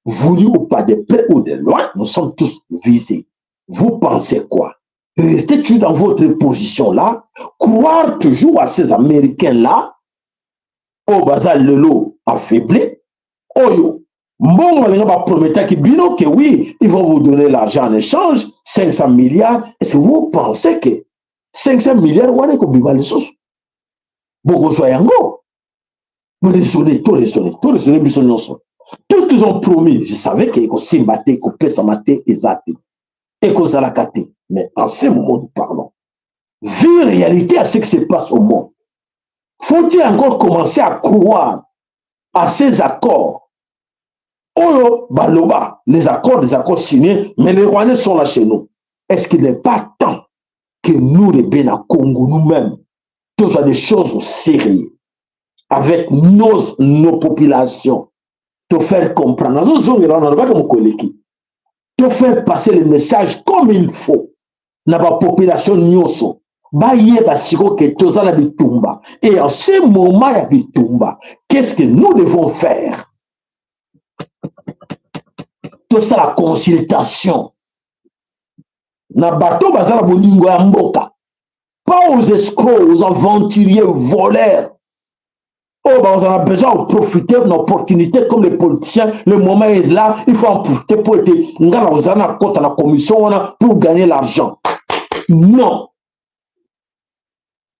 voulu ou pas, de près ou de loin, nous sommes tous visés. Vous pensez quoi? Restez toujours dans votre position là, croire toujours à ces Américains là oyo baza lelo affaibli, oyo Mbongo balinga baprometaki bino que oui, ils vont vous donner l'argent en échange, 500 milliards. Est-ce que vous pensez que 500 milliards wana ekobima lisusu? Bokozwa yango? Boraisonne, toraisonne, toraisonne biso nyonso. Tout ce qu'ils ont promis, je savais que ekosimba te, ekopesama te, eza te, ekozalaka te. Mais en ce moment nous parlons, vu réalité à ce qui se passe au monde, faut-il encore commencer à croire à ces accords? Oyo baloba, les accords, des accords signés, mais les Rwandais sont là chez nous. Est-ce qu'il n'est pas temps que nous, les Bena Congo, nous-mêmes, tous des choses sérieuses avec nos populations, te faire comprendre, te faire passer le message comme il faut na ba population nyonso, bayeba sikoyo ke toza na bitumba? Et en ce moment ya bitumba, qu'est-ce que nous devons faire? Tosala consultation na bato baza na bolingo ya mboka, pas aux escrocs, aux aventuriers, voleurs oyo bazala na besoin ya profiter na opportunité comme les politiciens. Le moment est là, il faut en profiter po ete nga na kozala na kota na commission wana pour gagner l'argent. Non,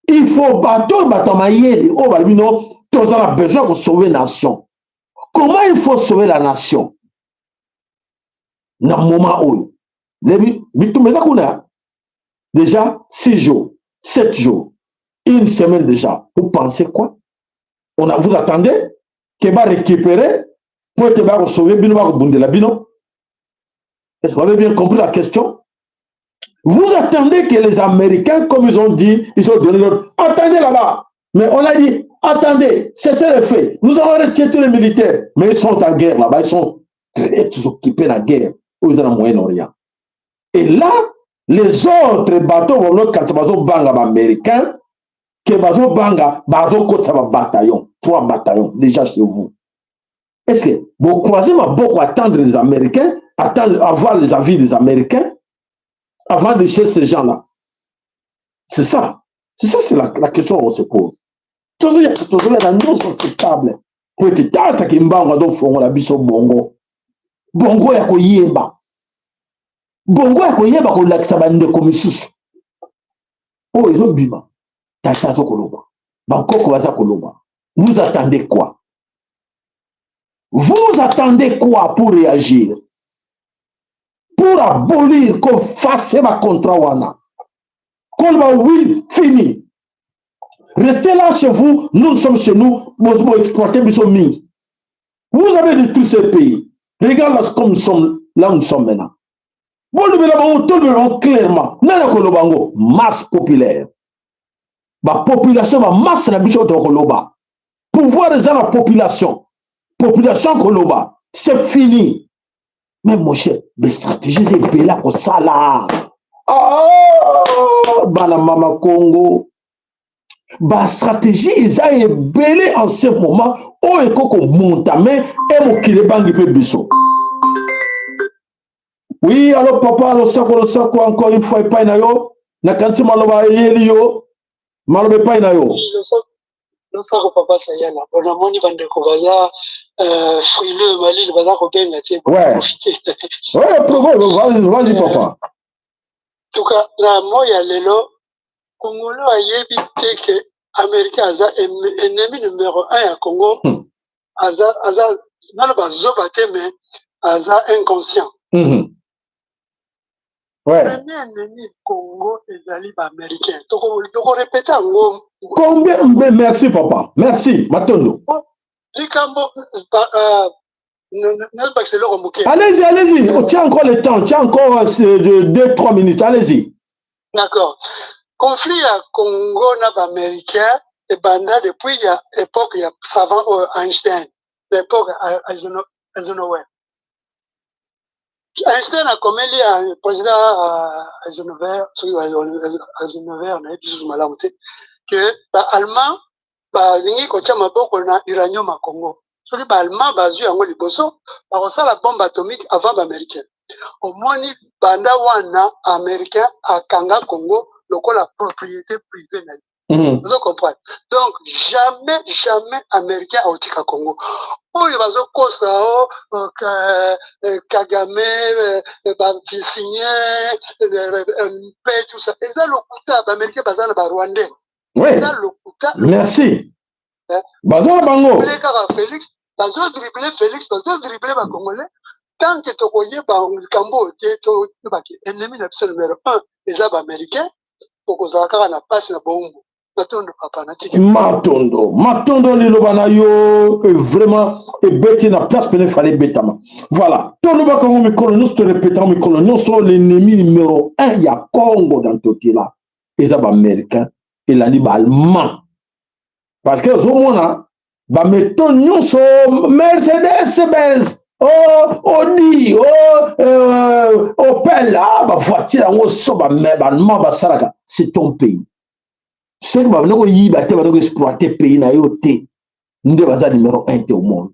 il faut bato oyo, bato ya mayele oyo balobi no, toza na besoin ya kosauver nation. Comment il faut sauver la nation na moment oyo bitumba eza kuna déjà 6 jours, 7 jours, une semaine déjà? Vous pensez quoi? On a, vous attendez ke barécupérer po ete bakosauver bino, bakobundela bino? Est-ce que vous avez bien compris la question? Vous attendez que les Américains, comme ils ont dit, ils ont donné l'ordre, attendez là-bas. Mais on a dit, attendez, cessez le fait. Nous allons retirer tous les militaires. Mais ils sont en guerre là-bas, ils sont très occupés la guerre aux Moyen-Orient. Et là, les autres bateaux vont quand bazo banga Américains, que bazo banga, bazo kotisa ba bataillon, trois bataillons déjà chez vous. Est-ce que vous croisez maboko, attendre les Américains, attendre, avoir les avis des Américains avant de chez ces gens-là? C'est ça. C'est ça, c'est la question qu'on se pose. Tozoya, tozoya na nyonso stable po ete tata Kimbangu azofongola biso bongo, bongo ya koyeba, bongo ya koyeba kolakisa bandeko misusu oyo ezobima. Tata aza koloba, bankoko baza koloba. Vous attendez quoi? Vous attendez quoi pour réagir, pour abolir, koeffacer bacontrat wana, koloba oui, fini, restez là chez vous, nous sommes chez nous? Boexploiter biso mingi, vous avez détruit ce pays. Regarde là comme nous sommes là où nous sommes maintenant. Bolobela bango, tolobela bango clairement. Nani akoloba yango? Masse populaire, bapopulation, bamasse na biso tokoloba. Pouvoir eza na population, population koloba c'est fini. Mais mon cher, bastratégie eza ebele ya kosala. Ah, bana mama Congo, bastratégie eza ebele en ce moment oyo ekoki komonta me e mokili ebangi mpe biso. Oui, alo papa, losako, losako encore une fois epai na yo. Nakanisi maloba eyeli yo, maloba epai na yo. Losako papa Sayala. Bon, namoni bandeko baza frileux, malili, baza kobenga te. Ouais, vas-y papa. Tuka na moi ya lelo, Congolais ayebi te ke Américain aza ennemi numéro 1 ya Congo. Aza nano bazoba te, mais aza inconscient. Premier ennemi Congo ezali baaméricain. Tokorépéter yango. Combien? Merci papa, merci, matondo. Likambo nazobakisa eloko moke. Allez-y, allez-y, tu as encore le temps, tu as encore 2, 3 minutes, allez-y. D'accord. Conflit ya Congo na baaméricain ebanda depuis ya époque ya savant oyo Einstein, l'époque Eisenhower. Einstein akomeli ya président Eisenhower, soki Eisenhower, nayebi susu malamu te, ke baallemand balingi kotia maboko na uranium ya Congo. Soki baallemand bazwi yango liboso, bakosala bombe atomique avant baaméricain. Omoni, banda wana américain akanga Congo lokola propriété privée na ye. Ozo comprendre? Donc jamais, jamais américain aotika Congo. Oyo bazokosa o oh, euh, Kagame euh, basigne mpe tout ça, eza lokuta. Baaméricain baza na barwandais. Eza lokuta. Merci. Baza na bango. Kaka Félix bazodrible, Félix bazodrible bacongolais. Tant que tokoyeba likambo oyo te, toyebaki ennemi na biso numéro 1 eza baaméricain, tokozala kaka na mpasi na bowumbu. Matondo papa, natiki. Matondo, matondo. Liloba na yo vraiment ebeti na place pene fale ebetama. Voilà, tolobaka yango mikolo nyonso, torepetaka mikolo nyonso, l'ennemi numéro 1 ya Congo dans Totila eza baaméricain, elandi baallemand, parce que ozomona bameto nyonso, Mercedes Benz, oh, Audi, oh, Opel, ah, bavoiture yango so baallemand basalaka. C'est ton pays. Soki babandi koyiba te, bandi koexploite pays na yo te, nde baza numéro 1 te au monde.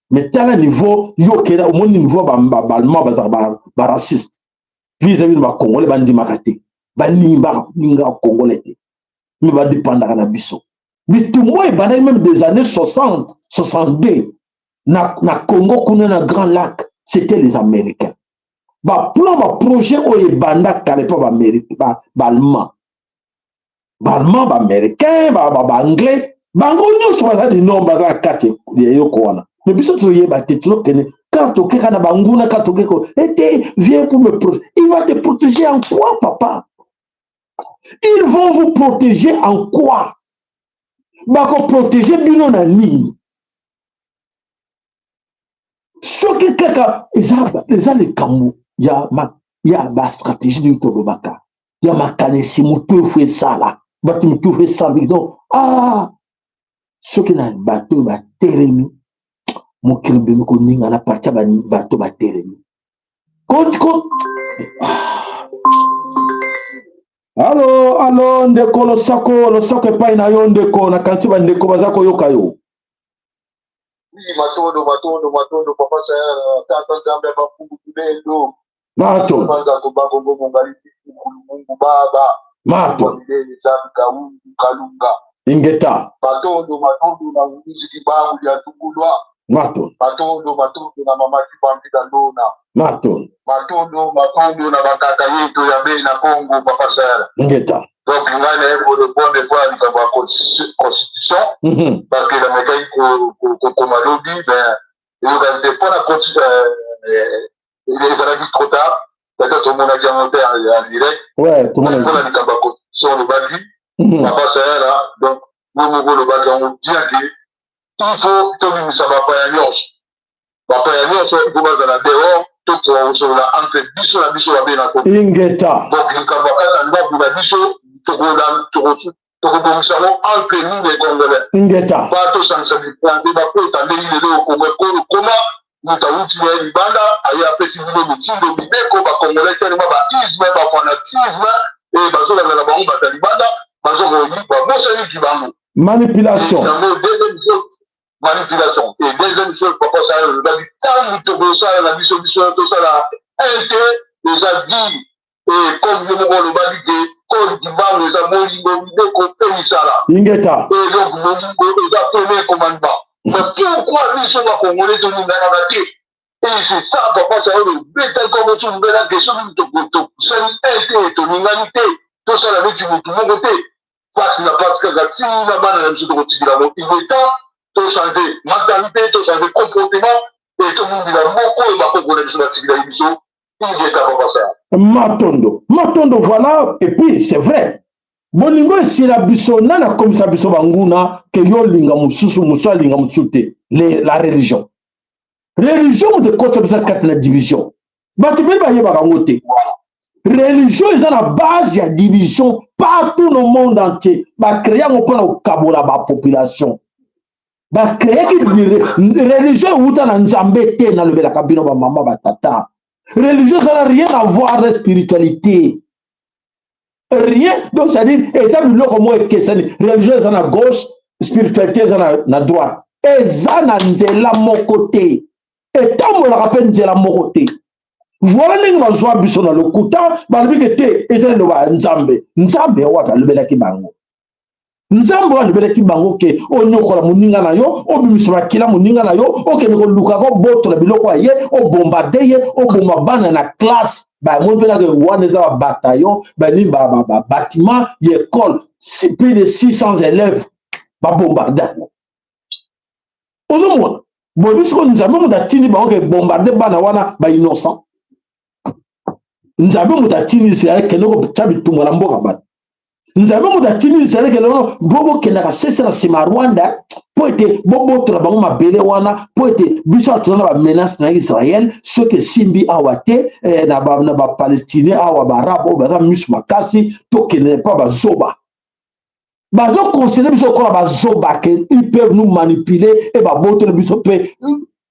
Mais tala niveau yo okenda, omoni niveau baallemand bazalaka baraciste vis-à-vis na bacongolais. Bandimaka te, balingaka congolais te, mais badépendaka na biso. Bitumba ebandaki même des années 60, 62 na Congo kuna na Grand Lac, c'était les Américains. Baplan, baprojet oyo ebanda kala epa baallemand, baallemand, baaméricain, baanglais, bango nyonso baza du nord, baza na kati ya eloko wana. Mais biso toyeba te, tozokende kaka, tokeka na banguna kaka, tokeka ete viens pour me protéger. Il va te protéger en quoi, papa? Ils vont vous protéger en quoi? Bakoprotéger bino na nini? Soki kaka eza likambo ya bastratégie nini tolobaka ya makanisi, motu efo esala bato, motu efo esala. Donc ah, soki na bato oyo batelemi, mokili mbemi koninga na parti ya bato batelemi. Ko alo, alo, ndeko, losako, losako epai na yo ndeko. Nakanisi bandeko baza koyoka yo. Oui, matondo, matondo, matondo, papa Sayala, tata Nzambe ya bafungu tulendo. Mato. Kwanza kobango mongali Mungu baba. Mato. Milele Nzambe kaungu kalunga. Ingeta. Matondo, matondo na ulizi kibangu ya tungulwa. Mato. Matondo, matondo na mama Kibambi Ndona. Mato. Matondo, matondo na bakata yetu ya bei na Kongo, papa Sayala. Ingeta. Donc ngai naye korépondre mpo ya likambo ya constitution, parce que namekaki kokoma lobi, ben eyokani te mpona ezalaki trop tard, peut-être tomonaki yango te en direct. Mpona likambo ya constitution olobaki, papa Sayala, donc yo moko olobaki yango bien que il faut tobimisa bapaya nyonso, bapaya nyonso il faut bazala dehors, tokosolola entre biso na biso babe na Kongo. Ingeta. Donc likambo ya kati ya ndako na biso, tokobongisa yango entre nous les Congolais. Ingeta. Ba tosangisa mikonde bakota ndenge lelo Kongo ekoma, moto awuti na ye libanda aye apesi bino mitindo, mibeko, bacongolais telema baisme, bafanatisme e bazolanda na bango. Bato ya libanda bazokobabosaniki bango. Manipulation. Yango deuxième chose, manipulation. Et deuxième chose, papa Sala olobaki, ntango tokosala na biso, biso tosala un te, eza dire. Et comme yo moko olobaki ke code Kimbangu eza bolingo, mibeko mpe misala. Ingeta. Et donc bolingo eza premier commandement. Mais pourquoi biso bacongolais tolinganaka te? Et c'est ça, papa Sala, obetaki kongo tumbela ke soki tosali un te, tolingani te, tosala neti motu moko te, mpasi na mpasi kaka ntina bana na biso tokotikela yango. Il est temps tochange mentalité, tochange comportement e tobundela moko oyo bakoko na biso batikelaki biso. Ingeta, papa Sala. Matondo, matondo. Voilà. Et puis c'est vrai, bolingo esila biso. Nani akomisa biso banguna ke yo olinga mosusu, mosusu alinga mosusu te? La religion, religion moto ekotisa biso kati na division. Bato ebele bayebaka yango te. Religion eza na base ya division partout no monde entier. Bacréer yango mpona kokabola bapopulation. Bacréaki religion, ewuta na Nzambe te. Nalobelaka bino bamama, batata, religion eza na rien à voir na spiritualité, rien. Donc c'est à dire eza biloko moko ekesani. Religion eza na gauche, spiritualité eza na droite. Eza na nzela moko te, etambolaka mpe nzela moko te. Voilà ndenge bazwa biso na lokuta. Balobi ke te, eza liloba ya Nzambe. Nzambe wapi alobelaki bango? Nzambe oyo alobelaki bango ke onyokola moninga na yo, obimisa makila moninga na yo, okende koluka kobotola biloko ya ye, obombarde ye, oboma bana na classe. Bamoni mpe nake wana eza ba bataillon, banini ba ba ba bâtiment ya école, plus de 600 élèves babombarde yango. Ozomona boyebi sikoyo Nzambe moto atindi bango ke bombarde bana wana ba innocent. Nzambe moto atindi Israel kende kotya bitumba na mboka bato. Nzambe moto atindi Israel kende ono bo bokendaka sese na nsima ya Rwanda mpo ete bobotola bango mabele wana, mpo ete biso awa toza na bamenace na Israel soki esimbi awa te eh, na bapalestinien ba awa baarabe oyo baza miso makasi, tokende mpa bazoba bazo conseiller biso lokola bazoba ke ils peuvent nous manipuler e babotoli biso mpe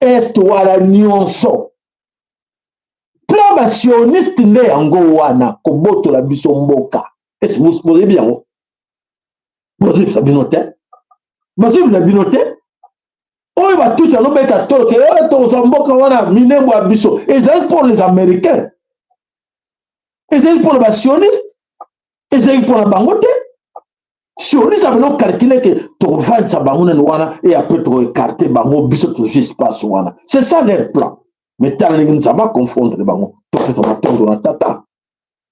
est wana nyonso. Plan ba sioniste nde yango wana kobotola biso mboka. Esi boyebi yango? Bozoyebisa bino te, bazoyebisa bino te. Oyo batusi bazobeta tolo ke oyo tokozwa mboka wana minembo ya biso ezali mpo les américains, ezali mpo na ba sioniste, ezali mpo na bango te. Sioniste abandi kokalkile ke tokovandisa bango nani wana e après tokoekarte bango, biso tozwi espace wana. C'est ça leur plan. Mais tala ndenge Nzambe aconfondre bango. Topesa matondo na tata,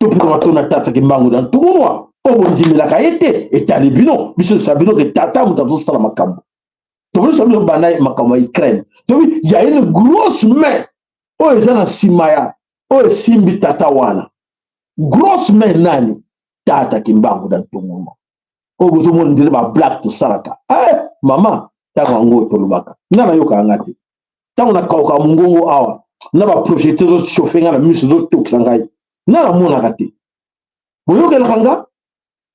topesa matondo na tata Kimbangu na ntumunwa oyo bondimelaka ye te, etali bino. Biso tosala bino ke tata moto azosala makambo. Tokolisa bino banda makambo ya Ukraine, tobi ya une grosse main oyo eza na nsima ya oyo esimbi tata wana. Grosse main nani? Tata Kimbangu na ntumunwa oyo bozomona ndele ba blague tosalaka. Eh, mama, ntango yango tolobaka nga nayokaka nga te. Ntango nakauka mongongo awa na baprojecteur ezochauffe nga na miso, ezotokisa ngai, nga namonaka te. Boyokelaka nga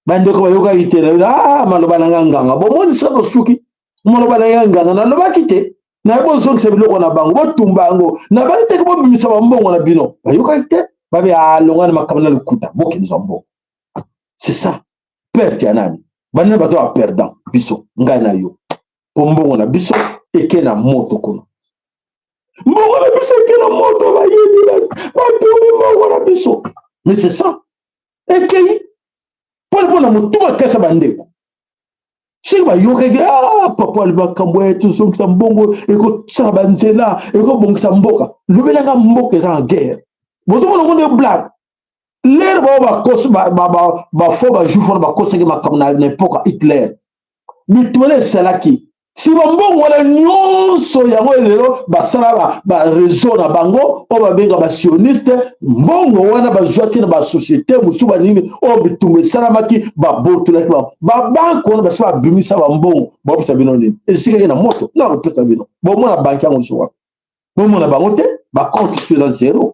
bandeko bayokaki te. Ah, maloba na nga nganga, bomoni sika tosuki. Maloba na nga nganga, nalobaki te naye bozongisa biloko na bango, botumba yango, nabaki te bobimisa bambongo na bino. Bayokaki te, babe alonga na makambo na lokuta, bokendisa mbongo. C'est ça perte ya nani? Banani baza ba perdant? Biso, ngai na yo, po mbongo na biso eke na moto kuna. Mbongo na biso eke na moto, bayebi batumbi mbongo na biso. Mais c'est ça ekei mpona mpona motu makasi ya bandeko. Soki bayokaki ah, papa makambo ya tozongisa mbongo ekosala banzela, ekobongisa mboka, lobelanga mboka eza na guerre. Bozomona ngo nde blague. Lere bao bakosi bafo bajuif wana bakosaki makambo na epoka Hitler, bitwele esalaki nsima mbongo wana nyonso yango lelo basala bareseau na bango oyo babenga basioniste. Mbongo wana bazwaki na basosiete mosusu banini oyo bitumba esalamaki, babotolaki babanke wana, basi babimisa bambongo. Baopesa bino nini? Esikaki na moto na kopesa bino. Bomona banke yango mosusu wapi? Bomona bango te, bacompte to eza zero.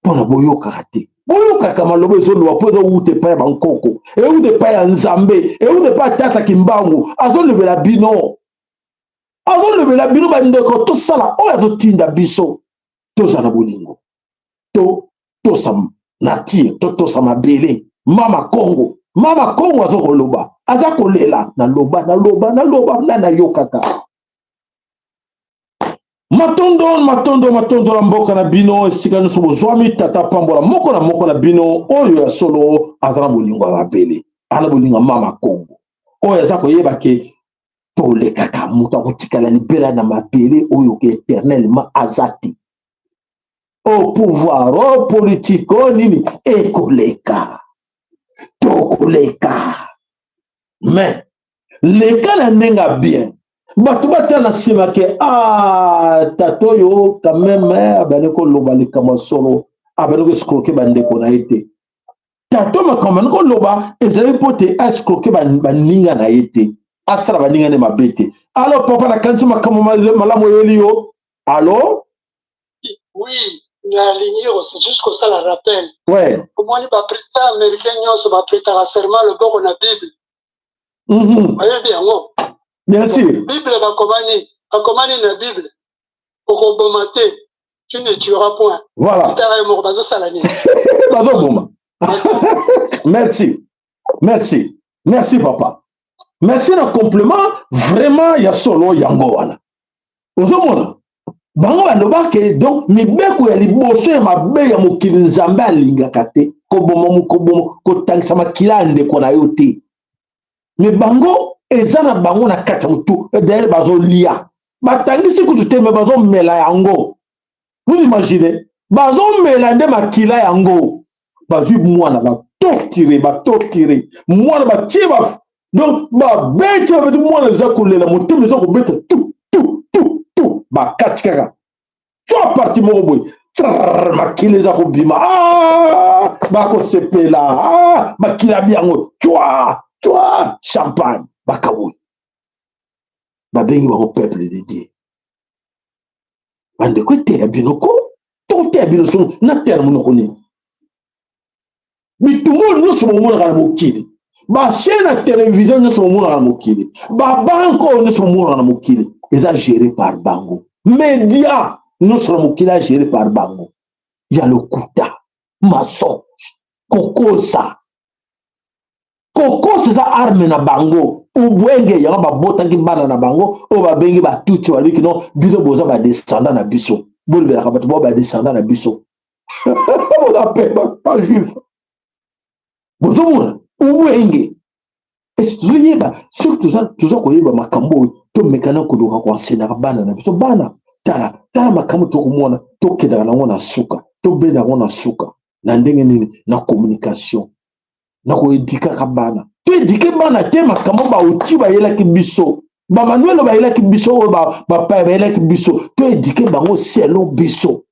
Mpona boyokaka te, boyokaka maloba ezoloba mpo ezowuta epai ya bankoko, ewuta epai ya Nzambe, ewuta epai ya Tata Kimbangu. Azolobela bino, azolobela bino bandeko, tosala oyo azotinda biso, tozala na bolingo, totosa nature, totosa mabele. Mama Kongo, Mama Kongo azokoloba, aza kolela, naloba naloba naloba na nayokaka. Matondo, matondo, matondo na mboka na bino esika nyonso bozwami. Tata pambola moko na moko na bino oyo ya solo aza na bolingo ya mabele, aza na bolingo ya Mama Kongo, oyo aza koyeba ke tolekaka moto akotikala libela na mabele oyo ke éternellement aza te. O pouvoir, o politique, o nini ekoleka, tokoleka. Mais leka na ndenge ya bien, bato batala na nsima ke ah, tata oyo quand même abandi koloba likambo ya solo, abandi koescroke bandeko na ye te. Tata makambo abandi koloba ezali mpo te escroke baninga na ye te, asala baninga ne mabe te. Alo papa, nakanisi makambo malamu oyeli yo. Alo? Oui, nalingi juste kosala rappel. Ouais. Omoni ba président américain nyonso bapretaka serment loboko na Bible. Oyebi yango? Bien sûr. Bible bakomani, bakomani na Bible. Okoboma te, tu ne tueras point. Voilà. Tala yo moko bazosala nini? Bazoboma. Merci. Merci. Merci papa. Merci na complément vraiment ya solo yango wana. Ozomona bango baloba ke donc mibeko ya liboso ya mabe ya mokili Nzambe alingaka te koboma, koboma, kotangisa makila ya ndeko na yo te. Me bango eza na bango na kati ya motu, d'ailleurs bazolia, batangisi kutu te, me bazomela yango. Vous imaginez, bazomela nde makila yango. Bazwi mwana, batortire, batortire mwana, batie ba donc babeti, babeti mwana, eza kolela, motema eza kobeta tu tu tu tu, bakati kaka twa parti moko boye, makila eza kobima, ah, bakosepela, ah, makila biango twa twa champagne, bakaboli, babengi bango peuple de Dieu. Bandeko, eteya bino ko toteya bino sono nateya na monoko nini? Bitumba oyo nyonso bomonaka na mokili, bachaine ya televizio nyonso bomonaka na mokili, babanke oyo nyonso bomonaka na mokili, eza géré par bango. Media nyonso na mokili a géré par bango, ya lokuta, mensonge, kokosa. Kokosa eza arme na bango. Ubwenge yango babotaki bana na bango oyo babengi batutsi, baliki no bino boza badescendant na biso, bolobelaka bato bao badescendant na biso, boza mpe bajuif. Bozomona ubwenge. Esi tozoyeba, soki toza koyeba makambo oyo, tomekana koluka koensenaka bana na biso. Bana, tala tala makambo tokomona, tokendaka nango na suka, tobenda yango na suka na ndenge nini? Na communication, na koedikaka bana. Toedike bana te makambo bauti bayelaki biso, bamanuelo bayelaki biso, oyo bapaya bayelaki biso. Toedike bango selon biso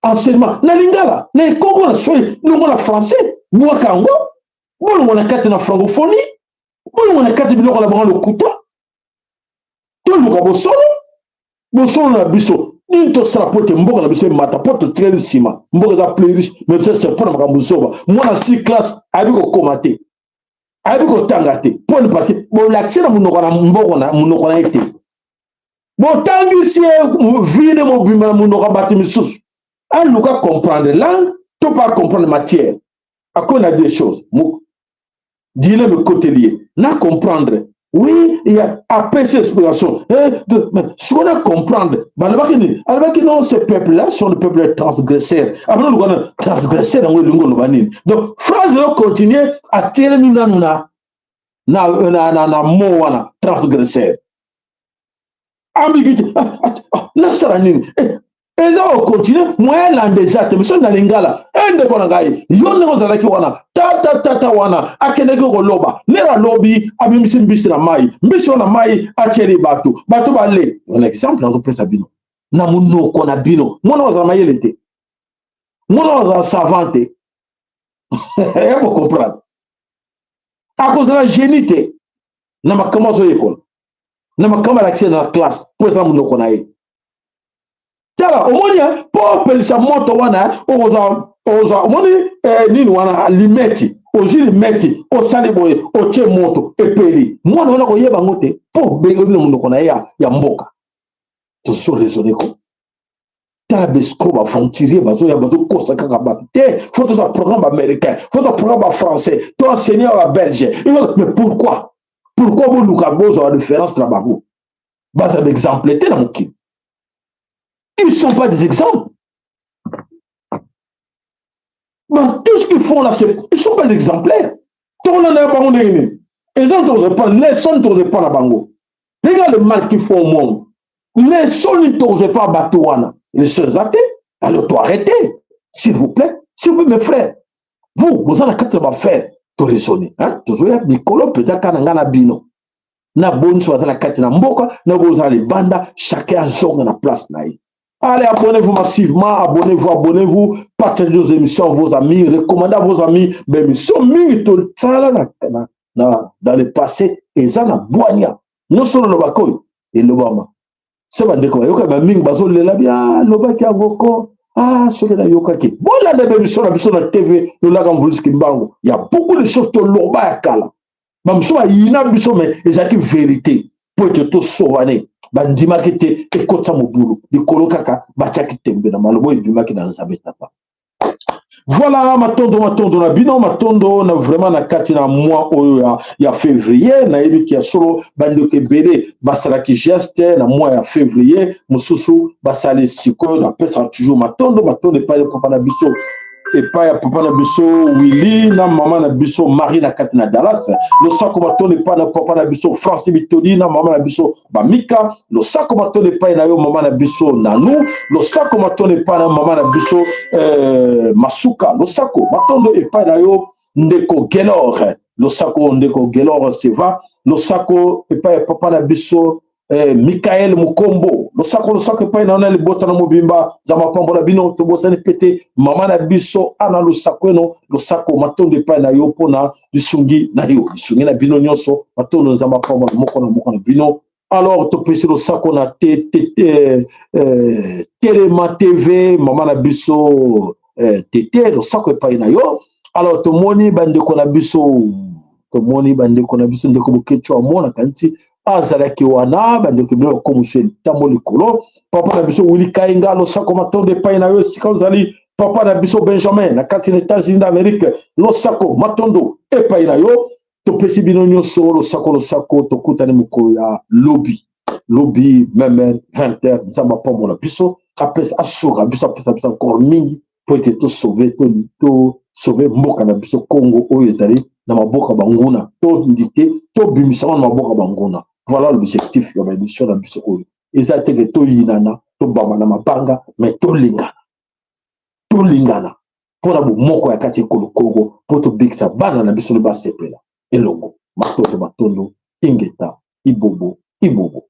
enseignement na lingala, na ekongo, na swahili, longo na français, bwaka yango, bolongo na kati na francophonie, bolongo na kati biloko na bango lokuta. Toluka bosolo, bosolo na biso nini tosala mpo ete mboka na biso emata, mpo totikali nsima. Mboka eza plus riche, mais tosala mpo na makambo zoba. Mwana si classe ayebi kokoma te, ayebi kotanga te, mpo ni parce que bolakisi na monoko na mboko na monoko na ye te, botangisi ye vine mobimba na monoko ya bato misusu. Aluka comprendre langue to pa comprendre matière, akomi na deux choses dilemme ekoteli ye na comprendre. Oui, ya apesi explication, eh, sikoyo na comprendre balobaki nini. Alobaki non, ce peuple là sont le peuple transgresseur. Abana luka na transgresseur yango elingi oloba nini? Donc phrase ezo continue, atelemi nanu na na na na, na mot wana transgresseur, ambiguïté. Ah, ah, ah, nasala nini? Eh, eza kokontinue, moyen landa eza te. Miso na lingala e ndeko na ngai, yo ndenge ozalaki wana, tata tata wana akendaki koloba, lero alobi, abimisi mbisi na mai, mbisi wana mai atieli bato, bato bale. Un exemple nazopesa bino na monoko na bino. Mwana azala mayele te, mwana azala savant te, ya bocomprendre, akozala génie te na makambo azoyekola, na makambo alakisi na classe, mpo eza monoko na ye. Tala, omoni, mpo opelisa moto wana, okozwa okozwa omoni eh, nini wana, limeti. Ozwi limeti, osali boye, otie moto, epeli. Mwana wana koyeba yango te, mpo obebi na monoko na ye ya, ya mboka. Tozo raisonne ko. Tala bescro, baaventurier bazoya, bazokosa kaka bato te. Fo toza programme baaméricain, fo toza programme bafrançais, to enseigner babelge. Mais pourquoi, pourquoi boluka bozwa référence na bango? Baza baexemple te na mokili, ils sont pas des exemples. Bah, tout ce qu'ils font là, c'est, ils sont pas des exemplaires. Tokolanda ya bango ndenge nini? Eza tokozwa leçon, tokozwa epa na bango. Regarde le mal qu'ils font au monde. Leçon nini tokozwa epa bato wana? Leçon eza te. Alors to arrêter, s'il vous plaît, s'il vous plaît, mes frères. Vous, boza na kati na bafrère, toraisonne, tozoya mikolo mpenza kaka na ngai na bino, na boni so baza na kati na mboka, na bozala libanda, chacun azonga na place na ye. Allez, abonnez-vous massivement, abonnez-vous, abonnez-vous, partagez nos émissions à vos amis, recommandez à vos amis. Mais émission mingi tosala na, na, na, dans le passé, eza na bwanya. Nyonso lolobaka oyo, elobama. Se bandeko bayoka ba mingi bazolela bia lobaki yango ko, ah, soki nayokaki. Bolanda ba émission na biso na TV Lolaka Mvuluzi Kimbangu. Il y a beaucoup de choses toloba ya kala. Bamosusu bayina biso, mais ezalaki vérité mpo ete tosovane. Bandimaki te, ekotisa mobulu likolo kaka, batiaki tembe na maloba oyo ebimaki na Nzambe Tata. Voilà, matondo, matondo na bino, matondo na vraiment na kati na mois oyo ya février. Nayebi ki ya solo bandeko ebele basalaki geste na mois ya février, mosusu basali sikoyo. Napesaka toujours matondo, matondo epai papa na biso. epai ya papa na biso Willy na mama na biso Marie na kati na Dallas. Losako matondo epai na papa na biso Francis Bitodi na mama na biso Bamika. Losako matondo epai na yo mama na biso Nanu. Losako matondo epai na mama na biso eh, Masuka. Losako matondo epai na yo ndeko Gelor. Losako ndeko Gelor Seva. Losako epai ya papa na biso eh, Mikael Mukombo. Losako losako epai na yo na libota na mobimba. Nzambe apambola bino. Tobosani pe te mama na biso Ana Lusakweno. Losako matondo epai na yo mpona lisungi na yo, lisungi na bino nyonso. Matondo, Nzambe apambola moko na moko na bino. Alors topesi losako na te, te, te, eh, Telema TV, mama na biso eh, Tete, losako epai na yo. Alors tomoni bandeko na biso, tomoni bandeko na biso, ndeko Boketshu amona kanisi azalaki wana, bandeko ebele bakomosu etambo likolo. Papa na biso Willy Kainga, losako matondo epai na yo esika ozali. Papa na biso Benjamin na kati na États-Unis d'Amérique, losako matondo epai na yo. Topesi bino nyonso losako losako. Tokutani mokolo ya lobi, lobi meme 20h. Nzambe apambola biso, apesa asuka biso, apesa biso encore mingi mpo ete tosauve tosauve mboka na biso Congo oyo ezali na maboko ya banguna. Tondi te tobimisa ngo na maboko ya banguna. Voilà l'objectif ya baémission na biso oyo. Eza te ke toyinana, tobamba na mabanga, mais tolingana, tolingana mpo na bomoko ya kati ekolo Congo, mpo tobikisa bana na biso basepela elongo. Matondo matondo, ingeta, ibobo ibobo.